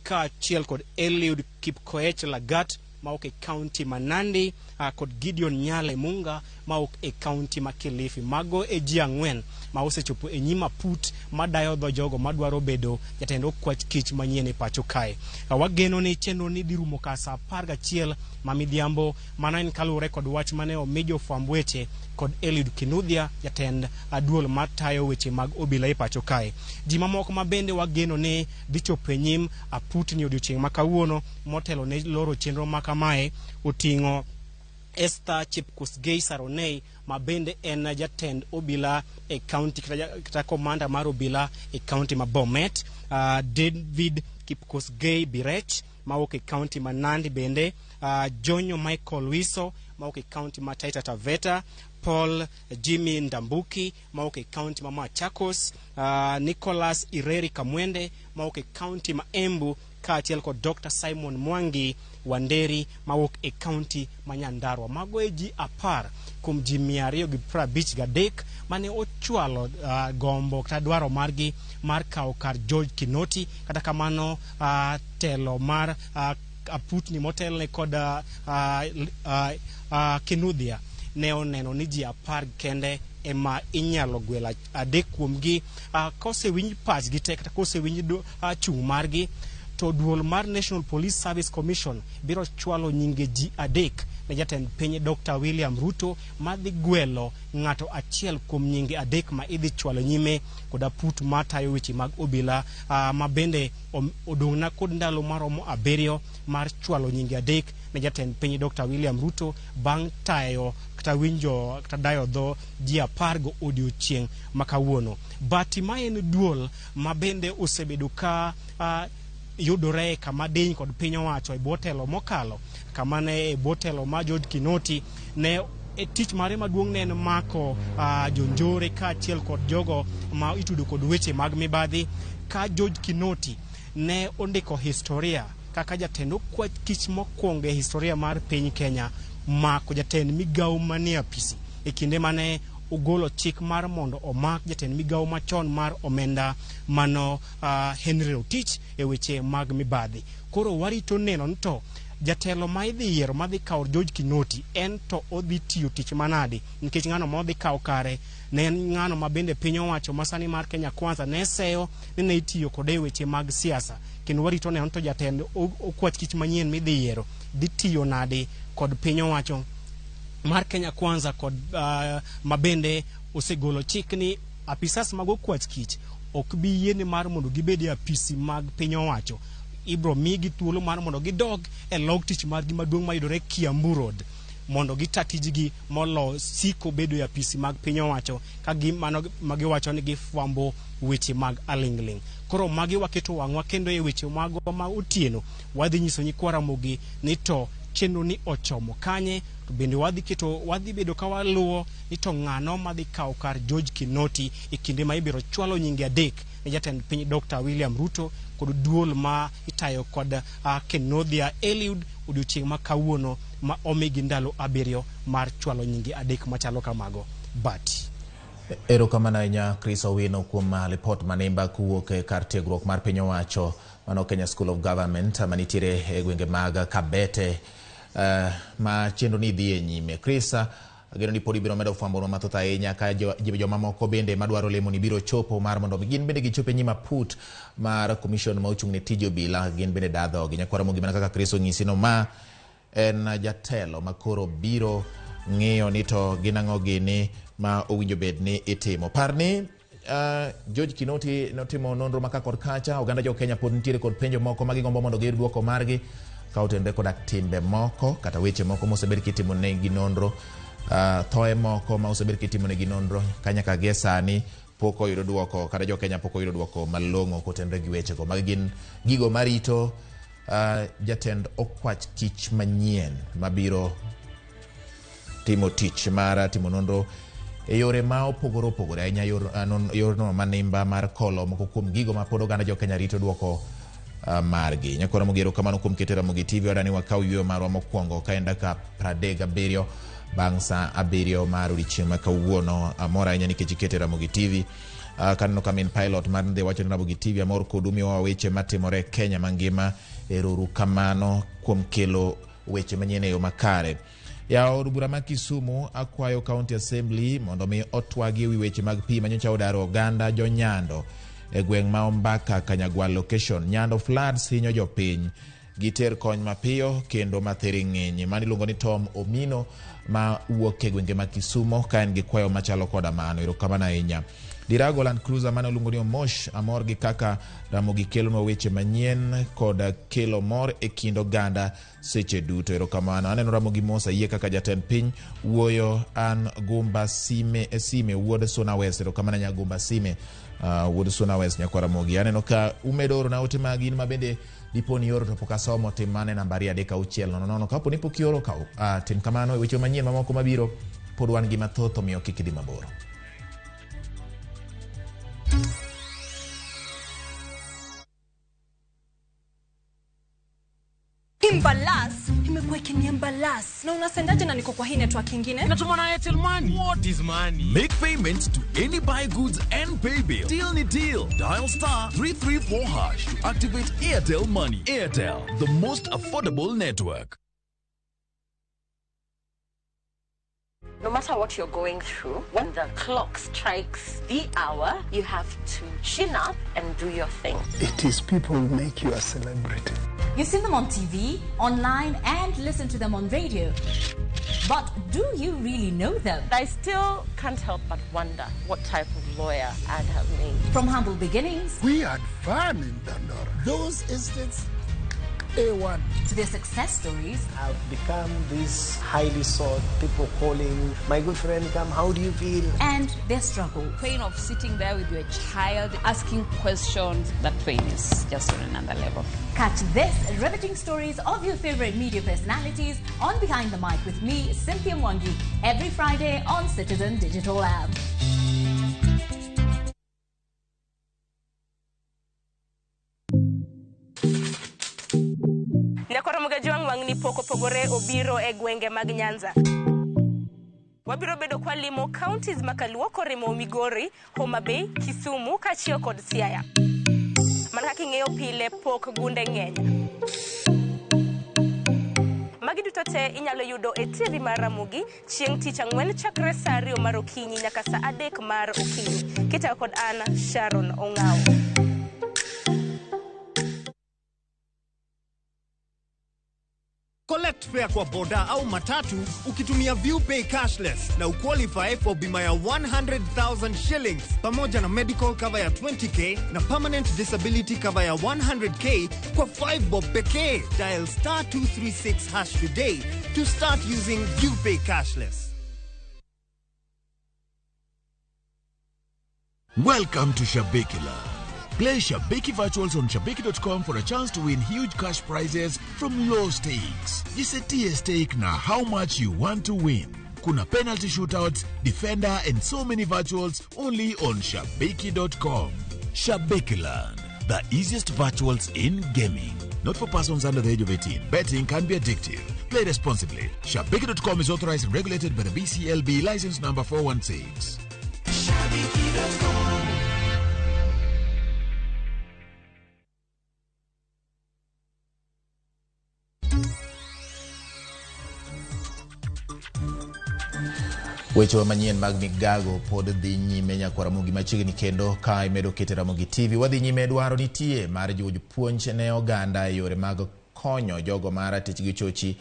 kaachiel kod Eliud Kipkoech Lagat mawuok e county ma Nandi, kod Gideon Nyale Munga mawuok e county ma Kilifi. Mago e ji 4 ma osechopo e nyim aput madayo dho jogo madwaro bedo jatend okwach kich manyien e pacho kae. Wageno ni chenro ni dhi rumo ka saa 11 ma midhiambo. Mano en kaluwore kod wach mane omi jofwamb weche kod Eliud Kinuthia, jatend duol matayo weche mag obila e pacho kae. Ji mamoko ma bende wageno ni dhi chopo e nyim aput ni odiochieng' ma kawuono motelo ne loro chenro ma kamae oting'o Esther Chepkosgei Saronei ma bende en jatend obila e county kata komanda mar obila e county ma Bomet, David Kipkosgei Birech mawuok e county ma Nandi bende, Jonyo Michael Wiso mawuok e county ma Taita Taveta, Paul Jimmy Ndambuki mawuok e county ma Machakos, Nicholas Ireri Kamwende mawuok e county ma Embu, kaachiel kod Dr. Simon Mwangi Wanderi mawuok e county ma Nyandarua. Mago e ji 10 kuom ji 253 mane ochwalo gombo kata dwaro margi mar kawo kar George Kinoti. Kata kamano telo mar aputni motelne kod Kinuthia ne oneno ni ji 10 kende ema inyalo gwelo 3 kuomgi. Kosewinj pachgi te kata kosewinj chung' margi, to duol mar National Police Service Commission biro chwalo nyinge ji 3 ne jatend piny Dr. William Ruto madhi gwelo ng'ato achiel kuom nyinge 3 ma idhi chwalo nyime kod aput matayo weche mag obila, ma bende odong'na kod ndalo maromo 7 mar chwalo nyinge 3 ne jatend piny Dr. William Ruto bang' tayo kata winjo kata dayo dho ji 10 go odiochieng' ma kawuono. Bati ma en duol ma bende osebedo ka yudore kama diny kod piny owacho e bwo telo mokalo, kama ne e bwo telo ma George Kinoti ne tich mare maduong' ne en mako jonjore kaachiel kod jogo ma itudo kod weche mag mibadhi. Ka George Kinoti ne ondiko historia kaka jatend okwach kich mokwongo e historia mar piny Kenya mako jatend migawo manie apisi e kinde mane ogolo chik mar mondo omak jatend migawo machon mar omenda mano Henry Rotich e weche mag mibadhi. Koro warito neno ni to jatelo ma idhi yiero madhi kawo George Kinoti en to odhi tiyo tich manade, nikech ng'ano ma odhi kawo kare ne en ng'ano ma bende piny owacho masani mar Kenya Kwanza ne seyo ni ne itiyo kode e weche mag siasa, kendo warito neno to jatend okwach kich manyien midhi yiero dhi tiyo nade kod piny owacho mar Kenya Kwanza kod mabende osegolo chik ni apisas mag okwach kich ok bi yiene mar mondo gibed e apisi mag piny owacho. Ibro migi thuolo mar mondo gidog e log tich margi maduong' mayudore Kiambu Road mondo gita tijgi molo siko bedo e apisi mag piny owacho ka mano magiwacho ni gifwambo weche mag aling'ling'. Koro magi waketo wang'wa kendo e weche magwa ma otieno wadhi nyiso nyikwa Ramogi ni to chenro ni ochomo kanye, to bende wadhi bedo ka waluwo ni to ng'ano madhi kawo kar George Kinoti e kinde ma ibiro chwalo nyinge 3 ne jatend piny Dr. William Ruto kod duol ma itayo kod Kenodia Eliud odiochieng' ma kawuono ma omigi ndalo 7 mar chwalo nyinge 3 machalo kamago. Bati.
Erokamano ahinya Chris Owino kuom ripot manimba kowuok e kar tiegruok mar piny owacho mano Kenya School of Government manitiere e gwenge mag Kabete ma chenro ni dhi e nyime. Chris, ageno ni pod ibiro medo fwambo mathoth ahinya ka jomamoko bende madwaro lemo ni biro chopo mar mondo gin bende gichop e nyim aput mar commission ma ochung' ne tij obila, gin bende da dhogi. Nyakwara Ramogi, mana kaka Chris onyisi no, ma en jatelo makoro biro ng'iyo ni to gin ang'o gini ma owinjo bed ni itimo. Par ni George Kinoti notimo nonro maka kod kacha, oganda jo Kenya pod nitiere kod penjo moko ma gigombo mondo giyud dwoko margi ka otenore koda timbe moko kata weche moko mosebed kitimo negi nonro, thoe moko ma osebed kitimo negi nonro ka nyaka gie sani pok oyudo dwoko, kata jo Kenya pok oyudo dwoko malong'o kotenore gi wechego. Magi gin gigo marito jatend okwach kich manyien mabiro timo tich mar timo nonro e yore ma opogore opogore ahinya, yorno manimba mar kolo moko kuom gigo ma pod oganda jo Kenya rito dwoko margi. Nyakwara Ramogi, erokamano kuom keto Ramogi TV. Wadani wakaw yweyo marwa mokwongo ka en dakika 37 bang' saa 7 mar odiechieng' ma kawuono. Amor ahinya nikech ikete Ramogi TV. Kaneno ka min pilot mar Ndhe wacho ni Ramogi TV amor kodu, miyowa weche matimore Kenya mangima. Erouru kamano kuom kelo weche manyien e yo makare. Ya od bura ma Kisumu akwayo County Assembly mondo mi otwagi ewi weche mag pi manyocha odaro oganda jonyando e gweng' ma Ombaka Kanyagwal location. Nyando floods hinyo jopiny, giter kony mapiyo kendo mathiring'iny. Mano iluongo ni Tom Omino ma wuok e gwenge ma Kisumu ka en gi kwayo machalo koda mano. Erokamano ahinya. Dirago Land Cruiser mano iluongo ni Omosh, amor gi kaka Ramogi kelonwa weche manyien kod kelo mor e kind oganda seche duto. Erokamano. Aneno Ramogi mos ayie kaka jatend piny wuoyo. An Gumba Sime wuod Suna West. Erokamano nya Gumba Sime wuod Suna West nyakwar Ramogi. Aneno ka umedo orona ote mag in ma bende dipo ni ioro to pok asomo, tim mane nambari 3 6 0 0. Kapo ni pok ioro, tim kamano. E weche manyien mamoko mabiro pod wan gi mathoth, omiyo kik idhi mabor.
Imbalas imekuwa ikiniembalas na unasendaje na niko kwa hii network ingine?
Natuma na Airtel Money. What is money?
Make payments to any buy goods and pay bill. Deal ni deal. Dial star 334 hash to activate Airtel Money. Airtel, the most affordable network.
No matter what you're going through, when the clock strikes the hour, you have to chin up and do your thing.
It is people who make you a celebrity.
You've seen them on TV, online, and listen to them on radio. But do you really know them?
I still can't help but wonder what type of lawyer I'd have made.
From humble beginnings.
We had fun in Dandora. Those estates, A1.
To their success stories.
I've become this highly sought, people calling, my good friend, come, how do you feel?
And their struggle.
Pain of sitting there with your child, asking questions, that pain is just on another level.
Catch this riveting stories of your favorite media personalities on Behind the Mic with me, Cynthia Mwangi, every Friday on Citizen Digital App.
Nyakoro Mugajwang' wang'ni pok opogore obiro e gwenge mag Nyanza. Wabiro bedo kwa limo counties makaluo korimo Migori, Homa Bay, Kisumu kaachiel kod Siaya. Mana kaka ing'eyo pile pok gunde ng'eny. te inyalo yudo e TV mar Ramogi chieng' tich ang'wen chakre saa 2 mar okinyi nyaka saa 3 mar okinyi. Kitayo kod an Sharon Ong'awo.
Collect fare kwa boda au matatu ukitumia ViewPay cashless na uqualify for bima ya 100,000 shillings pamoja na medical cover ya 20k na permanent disability cover ya 100k kwa 5 bob pekee. Dial star 236 hash today to start using ViewPay cashless.
Welcome to Shabiki Land. Play Shabiki Virtuals on Shabiki.com for a chance to win huge cash prizes from low stakes. Jisetie stake na how much you want to win. Kuna penalty shootouts, defender, and so many virtuals only on Shabiki.com. Shabiki Land, the easiest virtuals in gaming. Not for persons under the age of 18. Betting can be addictive. Play responsibly. Shabiki.com is authorized and regulated by the BCLB license number 416.
Weche manyien mag migago pod dhi nyime nyakwa Ramogi machiegni kendo ka imedo kete Ramogi TV. Wadhi nyime dwaro nitie mar jiwo jopuonj ne oganda e yore mag konyo jogo ma ratich gi chochi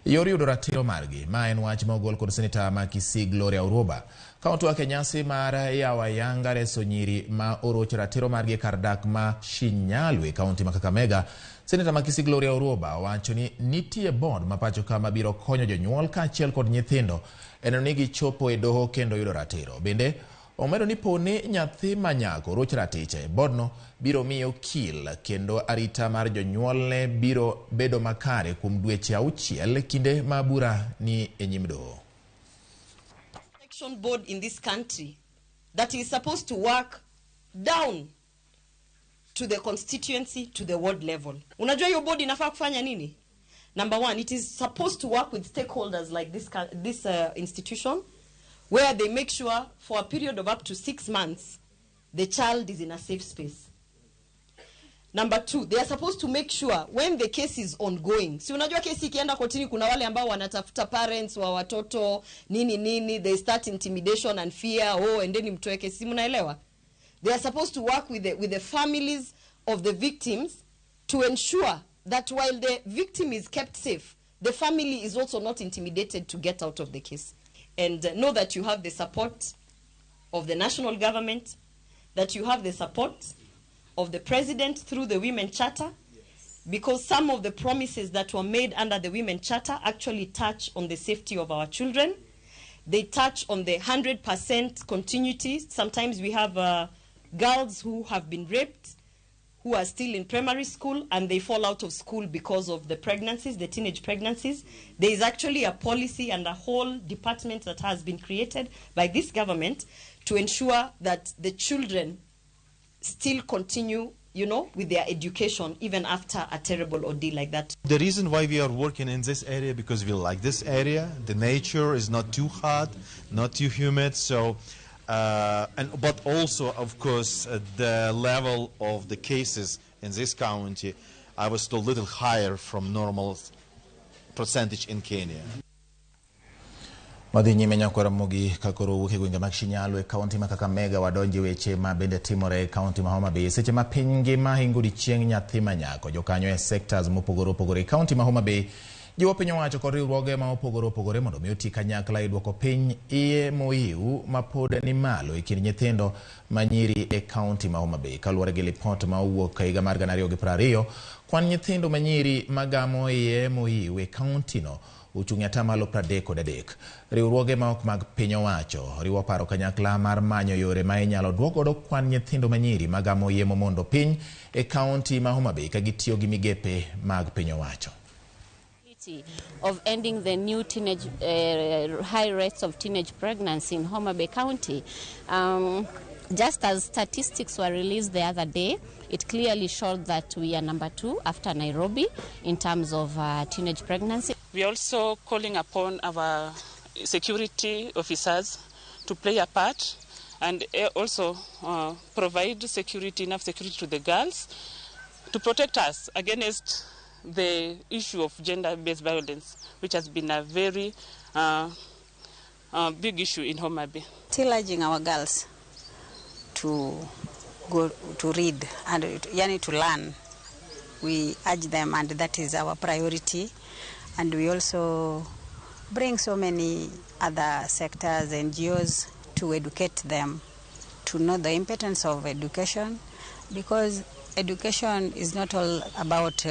e yor yudo ratiro margi. Ma en wach ma ogol kod seneta ma Kisii Gloria Orwoba ka otwak e nyasi mar yawo ayanga reso nyiri ma orocho ratiro margi e kar dak ma Shinyalu e kaunti ma Kakamega. Seneta ma Kisii Gloria Orwoba owacho ni nitie board ma pacho ka mabiro konyo jonyuol kaachiel kod nyithindo e neno ni gichopo e doho kendo yudo ratiro. Bende omedo ni po ni nyathi ma nyako oroch ratiche, boardno biro miyo okil kendo arita mar jonyuolne biro bedo makare kuom dweche 6 kinde ma bura ni e nyim doho.
Protection board in this country that is supposed to work down to the constituency, to the ward level. Unajua hiyo board inafaa kufanya nini? Number one, it is supposed to work with stakeholders like this institution, where they make sure for a period of up to 6 months, the child is in a safe space. Number two, they are supposed to make sure when the case is ongoing. Si unajua kesi ikienda kotini kuna wale ambao wanatafuta parents wa watoto, nini nini, they start intimidation and fear, oh, endeni mtoe kesi, mnaelewa? They are supposed to work with the families of the victims to ensure that while the victim is kept safe, the family is also not intimidated to get out of the case. And know that you have the support of the national government, that you have the support of the president through the Women Charter, because some of the promises that were made under the Women Charter actually touch on the safety of our children. They touch on the 100% continuity. Sometimes we have girls who have been raped, who are still in primary school, and they fall out of school because of the pregnancies, the teenage pregnancies. There is actually a policy and a whole department that has been created by this government to ensure that the children still continue, you know, with their education even after a terrible ordeal like that.
The reason why we are working in this area, because we like this area. The nature is not too hot, not too humid, so but also, of course, the level of the cases in this county, I was told, a little higher from normal percentage in Kenya.
Wadhi nyime nyakwa Ramogi kakoro wuok e gwenge mag Shinyalu e kaunti ma Kakamega wadonje weche ma bende timore e kaunti ma Homa Bay. Seche ma piny ngima hingo odiechieng' nyathi ma nyako, jokanyo e sectors mopogore opogore e kaunti ma Homa Bay jiwo piny owacho kod riwruoge ma opogore opogore mondo mi oti kanyakla e duoko piny iye mohiu ma pod ni malo e kind nyithindo ma nyiri e kaunti ma Homa Bay. Kaluwore gi lipot ma owuok e higa mar 2022, kwan nyithindo ma nyiri magamo iye mohiu e kaunti no ochung' e atamalo 33. Riwruoge ma ok mag piny owacho riwo paro kanyakla mar manyo yore ma inyalo duok godo kwan nyithindo ma nyiri magamo iye momondo piny e kaunti ma Homa Bay ka gitiyo gi migepe mag piny owacho.
Of ending the new teenage high rates of teenage pregnancy in Homa Bay County. Just as statistics were released the other day, it clearly showed that we are number 2 after Nairobi in terms of teenage pregnancy.
We are also calling upon our security officers to play a part and also provide security, enough security to the girls to protect us against the issue of gender-based violence, which has been a very big issue in Homa Bay.
Still urging our girls to go to read and yani to learn. We urge them, and that is our priority. And we also bring so many other sectors, NGOs, to educate them, to know the importance of education, because education is not all about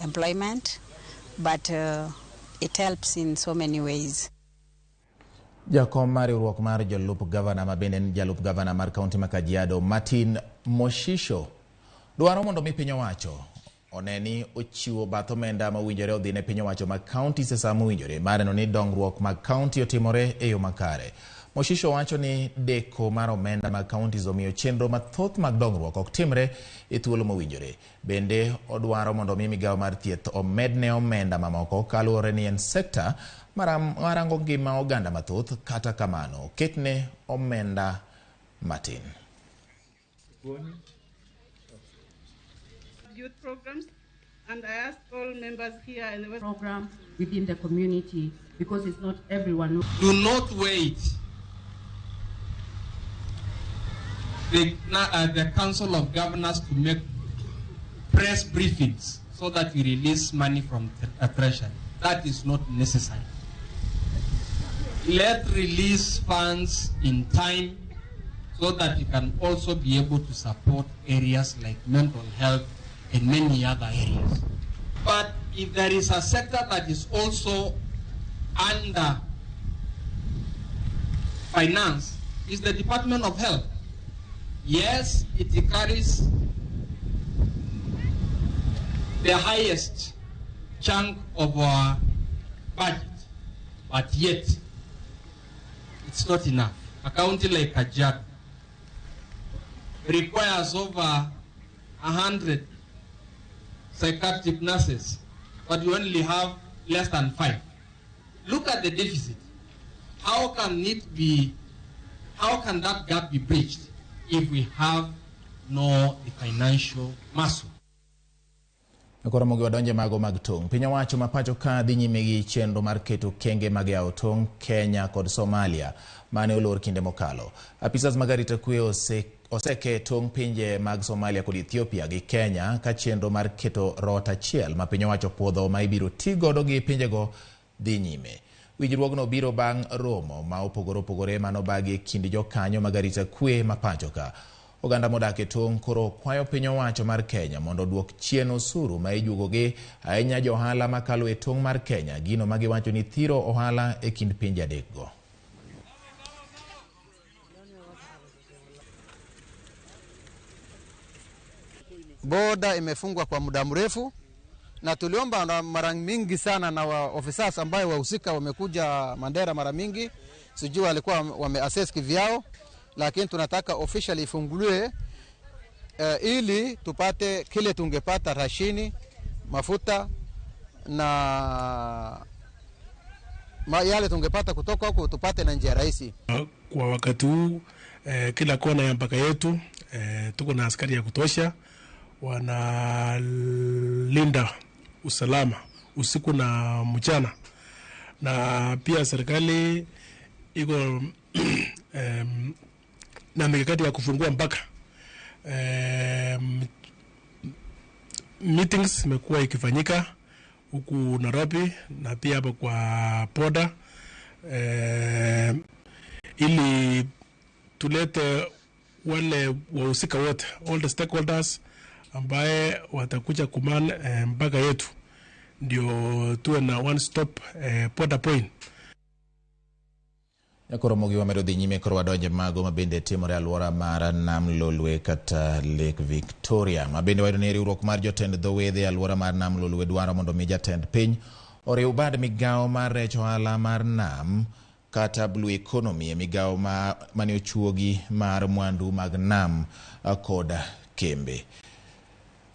employment, but it helps in so many ways.
Jakom mar riwruok mar jolup gavana ma bende en jalup gavana mar kaunti ma Kajiado Martin Moshisho dwaro mondo mi piny owacho one ni ochiwo bath omenda mowinjore odhi ne piny owacho mag kaunti e sa mowinjore mar neno ni dongruok mag kaunti otimore e yo makare. Moshisho wacho ni deko mar omenda mag counties omiyo chenro mathoth mag dongruok ok timre e thuolo mowinjore. Bende odwaro mondo mi migawo mar thieth omedne omenda mamoko kaluwore ni en sekta marango ngima oganda mathoth, kata kamano oketne omenda matin.
Youth programs, and I ask all members here in the
program within the community, because it's not everyone.
Do not wait the Council of Governors to make press briefings so that we release money from the treasury. That is not necessary. Let release funds in time so that you can also be able to support areas like mental health and many other areas. But if there is a sector that is also under finance, is the Department of Health. Yes, it carries the highest chunk of our budget, but yet it's not enough. A county like Kajiado requires over 100 psychiatric nurses, but you only have less than 5. Look at the deficit. How can it be, how can that gap be bridged if we have no financial muscle?
Koro mogi wadonje mago mag tong'. Piny owacho ma pacho ka dhi nyime gi chenro mar keto kenge mag yawo tong' Kenya kod Somalia mane olor kinde mokalo. Apisas mag arita kwe oseke tong' pinje mag Somalia kod Ethiopia gi Kenya ka chenro mar keto rot achiel ma piny owacho puodho ma ibiro ti godo gi pinjego dhi nyime. Winjruogno biro bang' romo ma opogore opogore manobagi e kind jokanyo mag arita kwe ma pacho ka. Oganda modak e tong' koro kwayo piny owacho mar Kenya mondo oduok chien osuru ma ijuogogi ahinya johala makalo e tong' mar Kenya, gino ma giwacho ni thiro ohala e kind pinje adekgo.
Boda imefungwa kwa muda mrefu na tuliomba mara mingi sana na officers ambaye wahusika wamekuja Mandera mara mingi, sijui walikuwa wameassess kivyao, lakini tunataka officially ifunguliwe ili tupate kile tungepata rashini, mafuta na yale tungepata kutoka huko tupate na njia rahisi.
Kwa wakati huu kila kona ya mpaka yetu tuko na askari ya kutosha wanalinda usalama usiku na mchana, na pia serikali iko na mikakati ya kufungua mpaka. Meetings imekuwa ikifanyika huku Nairobi na pia hapa kwa border, ili tulete wale wahusika wote, all the stakeholders ambaye watakuja kuman mpaka yetu, ndio tuwe na one stop border point.
Koro mogi wamedo dhi nyime koro wadonje mago mabende timore alwora mar Nam Lolwe kata Lake Victoria. Mabende wayudo ni riwruok mar jotend dho wedhe alwora mar Nam Lolwe dwaro mondo mi jatend piny oriw bad migawo mar rech ohala mar nam kata blue economy e migawo mane ochuogi mar mwandu mag nam kod kembe.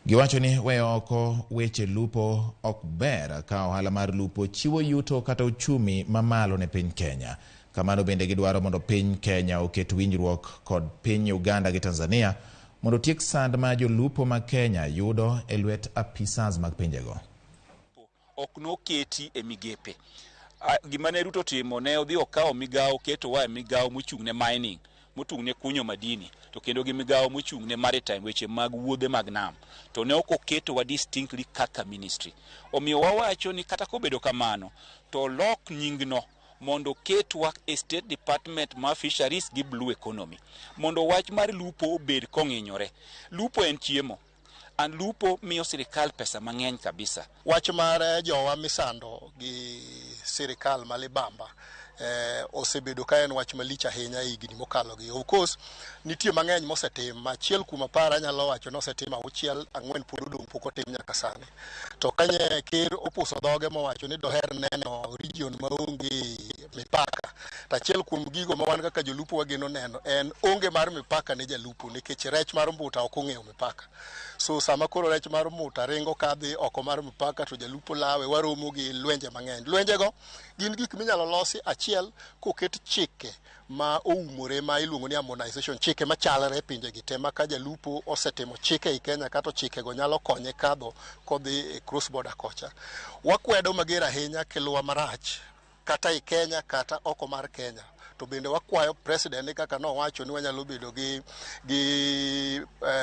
Giwacho ni weyo oko weche lupo ok ber ka ohala mar lupo chiwo yuto kata uchumi mamalo ne piny Kenya. Kamano bende gidwaro mondo piny Kenya oket winjruok kod piny Uganda gi Tanzania mondo otiek sand ma jolupo ma Kenya yudo e lwet apisas mag pinjego.
ok noketi e migepe. Gima ne Ruto timo ne odhi okawo migawo ketowa e migawo mochung' ne mining, mochung' ne kunyo madini, to kendo gi migawo mochung' ne maritime, weche mag wuodhe mag nam, to ne ok oketowa distinctly kaka ministry. Omiyo wawacho ni kata kobedo kamano, to lok nyingno mondo ketwa e State Department mar Fisheries gi Blue Economy, mondo wach mar lupo obed kong'inyore. Lupo en chiemo, and lupo miyo sirikal pesa mang'eny kabisa.
Wach mar jowa misando gi sirikal ma libamba osebedo ka en wach malich ahinya e higni mokalo gi. Of course, nitie mang'eny mosetim. Achiel kuom 10 anyalo wacho ni osetim 6, 4 pod odong' pok otim nyaka sani. To kanye ker opuso dhoge mowacho ni doher neno region maonge mipaka. To achiel kuom gigo ma wan kaka jolupo wageno neno en onge mar mipaka ne jalupo, nikech rech mar mbuta ok ong'eyo mipaka. So sama koro rech mar mbuta ringo kadhi oko mar mipaka to jalupo lawe, waromo gi lwenje mang'eny. Lwenjego gin gik minyalo losi achiel koket chike ma oumore ma iluongo ni harmonization, chike machalre e pinje gi te, ma ka jalupo osetimo chike ei Kenya ka to chikego nyalo konye kadho kodhi e cross border kocha. Wakwedo mager ahinya kiluwa marach kata ei Kenya kata oko mar Kenya. To bende wakwayo president ni kaka nowacho ni wanyalo bedo gi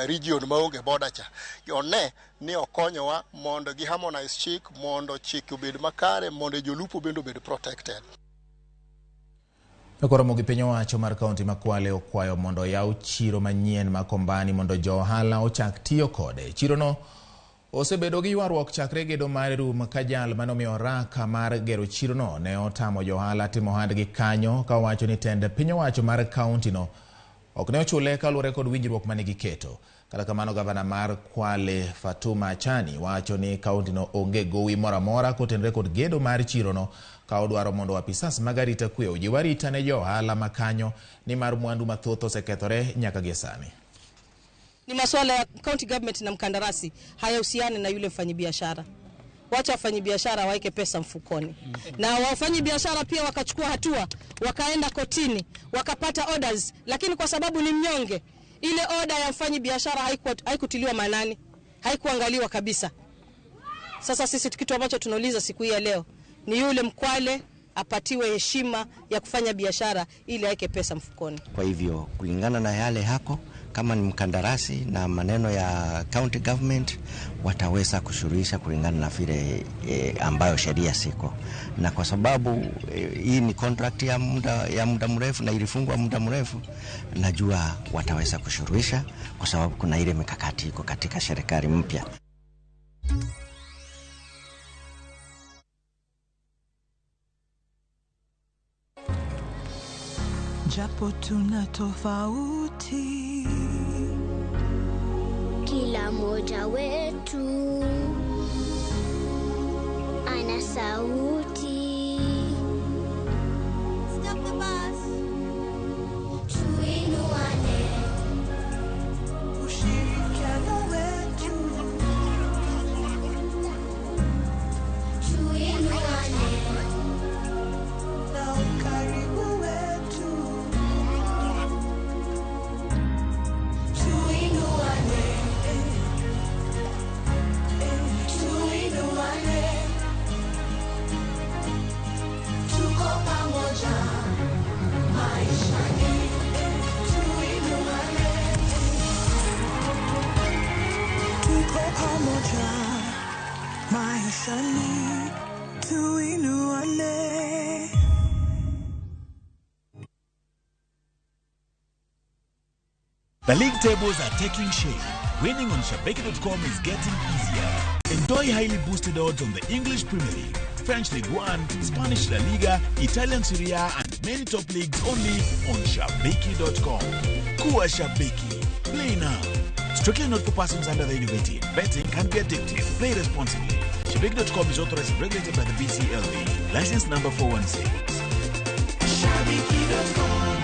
region maonge border cha, one ni okonyowa mondo gi harmonize chik, mondo chik obed makare, mondo jolupo bende obed protected.
Koromo gi piny owacho mar kaunti ma Kwale okwayo mondo oyaw chiro manyien ma Kombani mondo jo ohala ochak tiyo kode. Chirono osebedo gi ywaruok chakre gedo mar rum ka jal manomiyo oraka mar gero chirono ne otamo jo ohala timo ohandgi kanyo, ka owacho ni tend piny owacho mar kaunti no ok ne ochule kaluwore kod winjruok mane giketo. Kata kamano, gavana mar Kwale Fatuma Achani wacho ni kaunti no onge gowi moro amora kotenore kod gedo mar chirono, ka odwaro mondo apisas mag arita kwe ojiw arita ne jo ohala ma kanyo nimar mwandu mathoth osekethore nyaka gie sani.
Ni masuala ya county government na mkandarasi, hayahusiani na yule mfanyibiashara. Wacha wafanyibiashara waeke pesa mfukoni. Na wafanyibiashara pia wakachukua hatua, wakaenda kotini, wakapata orders, lakini kwa sababu ni mnyonge, ile order ya mfanyibiashara haikutiliwa maanani, haikuangaliwa kabisa. Sasa sisi kitu ambacho tunauliza siku hii ya leo ni yule Mkwale apatiwe heshima ya kufanya biashara ili aeke pesa mfukoni.
Kwa hivyo kulingana na yale hako, kama ni mkandarasi na maneno ya county government wataweza kusuluhisha kulingana na vile ambayo sheria siko. Na kwa sababu hii ni contract ya muda mrefu na ilifungwa muda mrefu, najua wataweza kusuluhisha kwa sababu kuna ile mikakati iko katika serikali mpya.
Japo tuna tofauti,
kila mmoja wetu ana sauti. Stop the bus. Tuinuane,
ushirikiano wetu.
Tuinuane
na ukaribu wetu. Tuinuane, tuinuane, tuko pamoja maishani. Tuinuane, tuko pamoja maishani. Tuinuane.
The league tables are taking shape. Winning on Shabiki.com is getting easier. Enjoy highly boosted odds on the English Premier League, French League One, Spanish La Liga, Italian Serie A, and many top leagues only on Shabiki.com. Kuwa Shabiki. Play now. Strictly not for persons under the age of 18. Betting can be addictive. Play responsibly. Shabiki.com is authorized and regulated by the BCLB. License number 416.
Shabiki.com.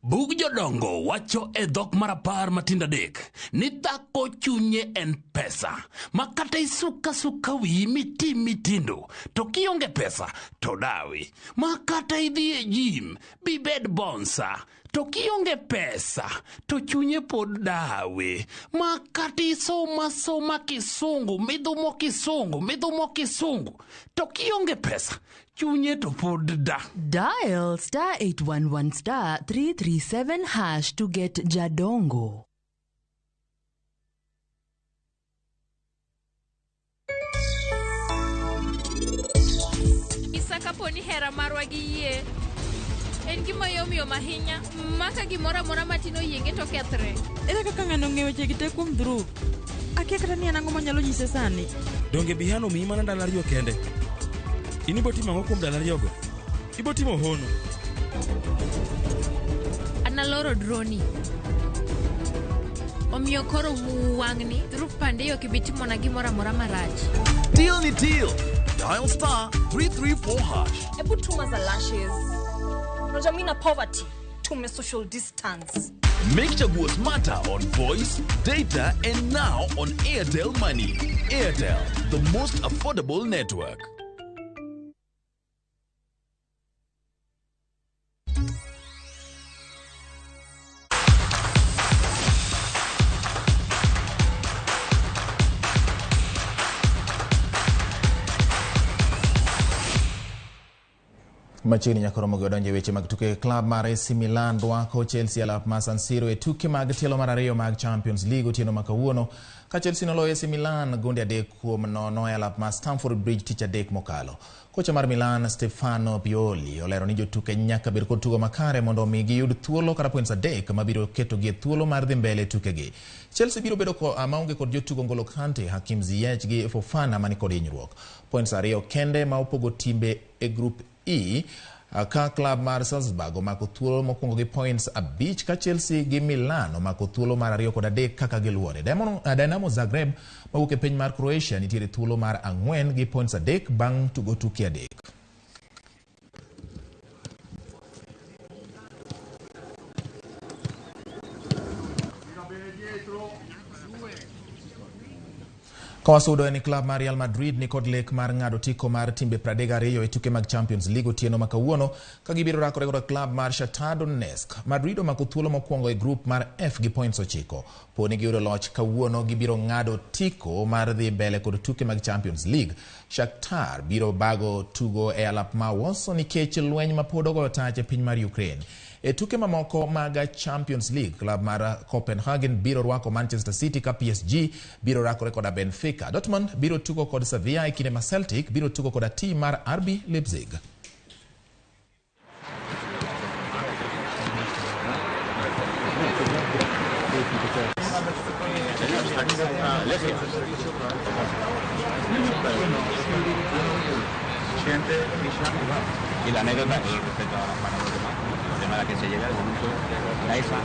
Bug jodongo wacho e dhok mar 10 matindo 3 ni dhako chunye en pesa ma kata isuka suka wiyi mitim mitindo to kionge pesa to dawi, ma kata idhi e gym bibed bonsa To kionge pesa to chunye pod dawe. Ma kata isoma soma kisungu, midhumo kisungu, midhumo kisungu. To kionge pesa, chunye to pod da.
Dial star 811 star 337 hash to get Jadongo.
Isa kapo ni hera marwa gi yie en gima yomyom ahinya ma ka gimoro amora matin oyienge to kethre.
Ere kaka ng'ano ong'eyo wechegi te kuom Dhruv? Akia kata ni en ang'o manyalo nyise sani.
Donge Bihan omiyi mana ndalo ariyo kende? In ibo timo ang'o kuom ndalo ariyogo? Ibo timo hono.
An aloro droni. Omiyo koro wang'ni Dhruv Pandey ok ibi timona gimoro amora marach.
Deal ni deal. Dial star 334 hash.
Hebu tuma za lashes. Unajua mimi na poverty tume social distance.
Make Chaguo smarter on voice, data, and now on Airtel Money. Airtel, the most affordable network.
Machiegni nyaka romo gi wadonjo e weche mag tuke. Klab mar AC Milan rwako Chelsea alap mar San Siro e tuke mag tielo mar ariyo mag Champions League otieno ma kawuono ka Chelsea noloyo AC Milan gonde 3-0 e alap mar Stamford Bridge tich adek mokalo. Kocha mar Milan Stefano Pioli olero ni jotuke nyaka bed kod tugo makare mondo omi giyud thuolo kata points 3 mabiro ketogi e thuolo mar dhi mbele e tukegi. Chelsea biro bedo maonge kod jotugo N'Golo Kante, Hakim Ziyech gi Fofana mani kod hinyruok. Points 2 kende ma opogo timbe e grup E ka klab mar Salzburg omako thuolo mokwongo gi points 5 ka Chelsea gi Milan omako thuolo mar 2 kod 3 kaka giluwore. Dinamo Zagreb mawuok e piny mar Croatia nitiere thuolo mar 4 gi points 3 bang' tugo tuke 3. Kawasudo en klab mar Real Madrid ni kod lek mar ng'ado tiko mar timbe 32 e tuke mag Champions League otieno ma kawuono ka gibiro rakore kod klab mar Shakhtar Donetsk. Madrid omako thuolo mokwongo e grup mar F gi points 9. Po ni giyudo loch kawuono gibiro ng'ado tiko mar dhi mbele kod tuke mag Champions League. Shakhtar biro bago tugo e alap ma Warsaw nikech lweny ma pod ogoyo tach e piny mar Ukraine. E tuke mamoko mag Champions League, klab mar Copenhagen biro rwako Manchester City ka PSG biro rakore koda Benfica. Dortmund biro tugo kod Sevilla e kinde ma Celtic biro tugo koda team mar RB Leipzig.
Y la anécdota es respecto a la tema de la que se llega al momento la esa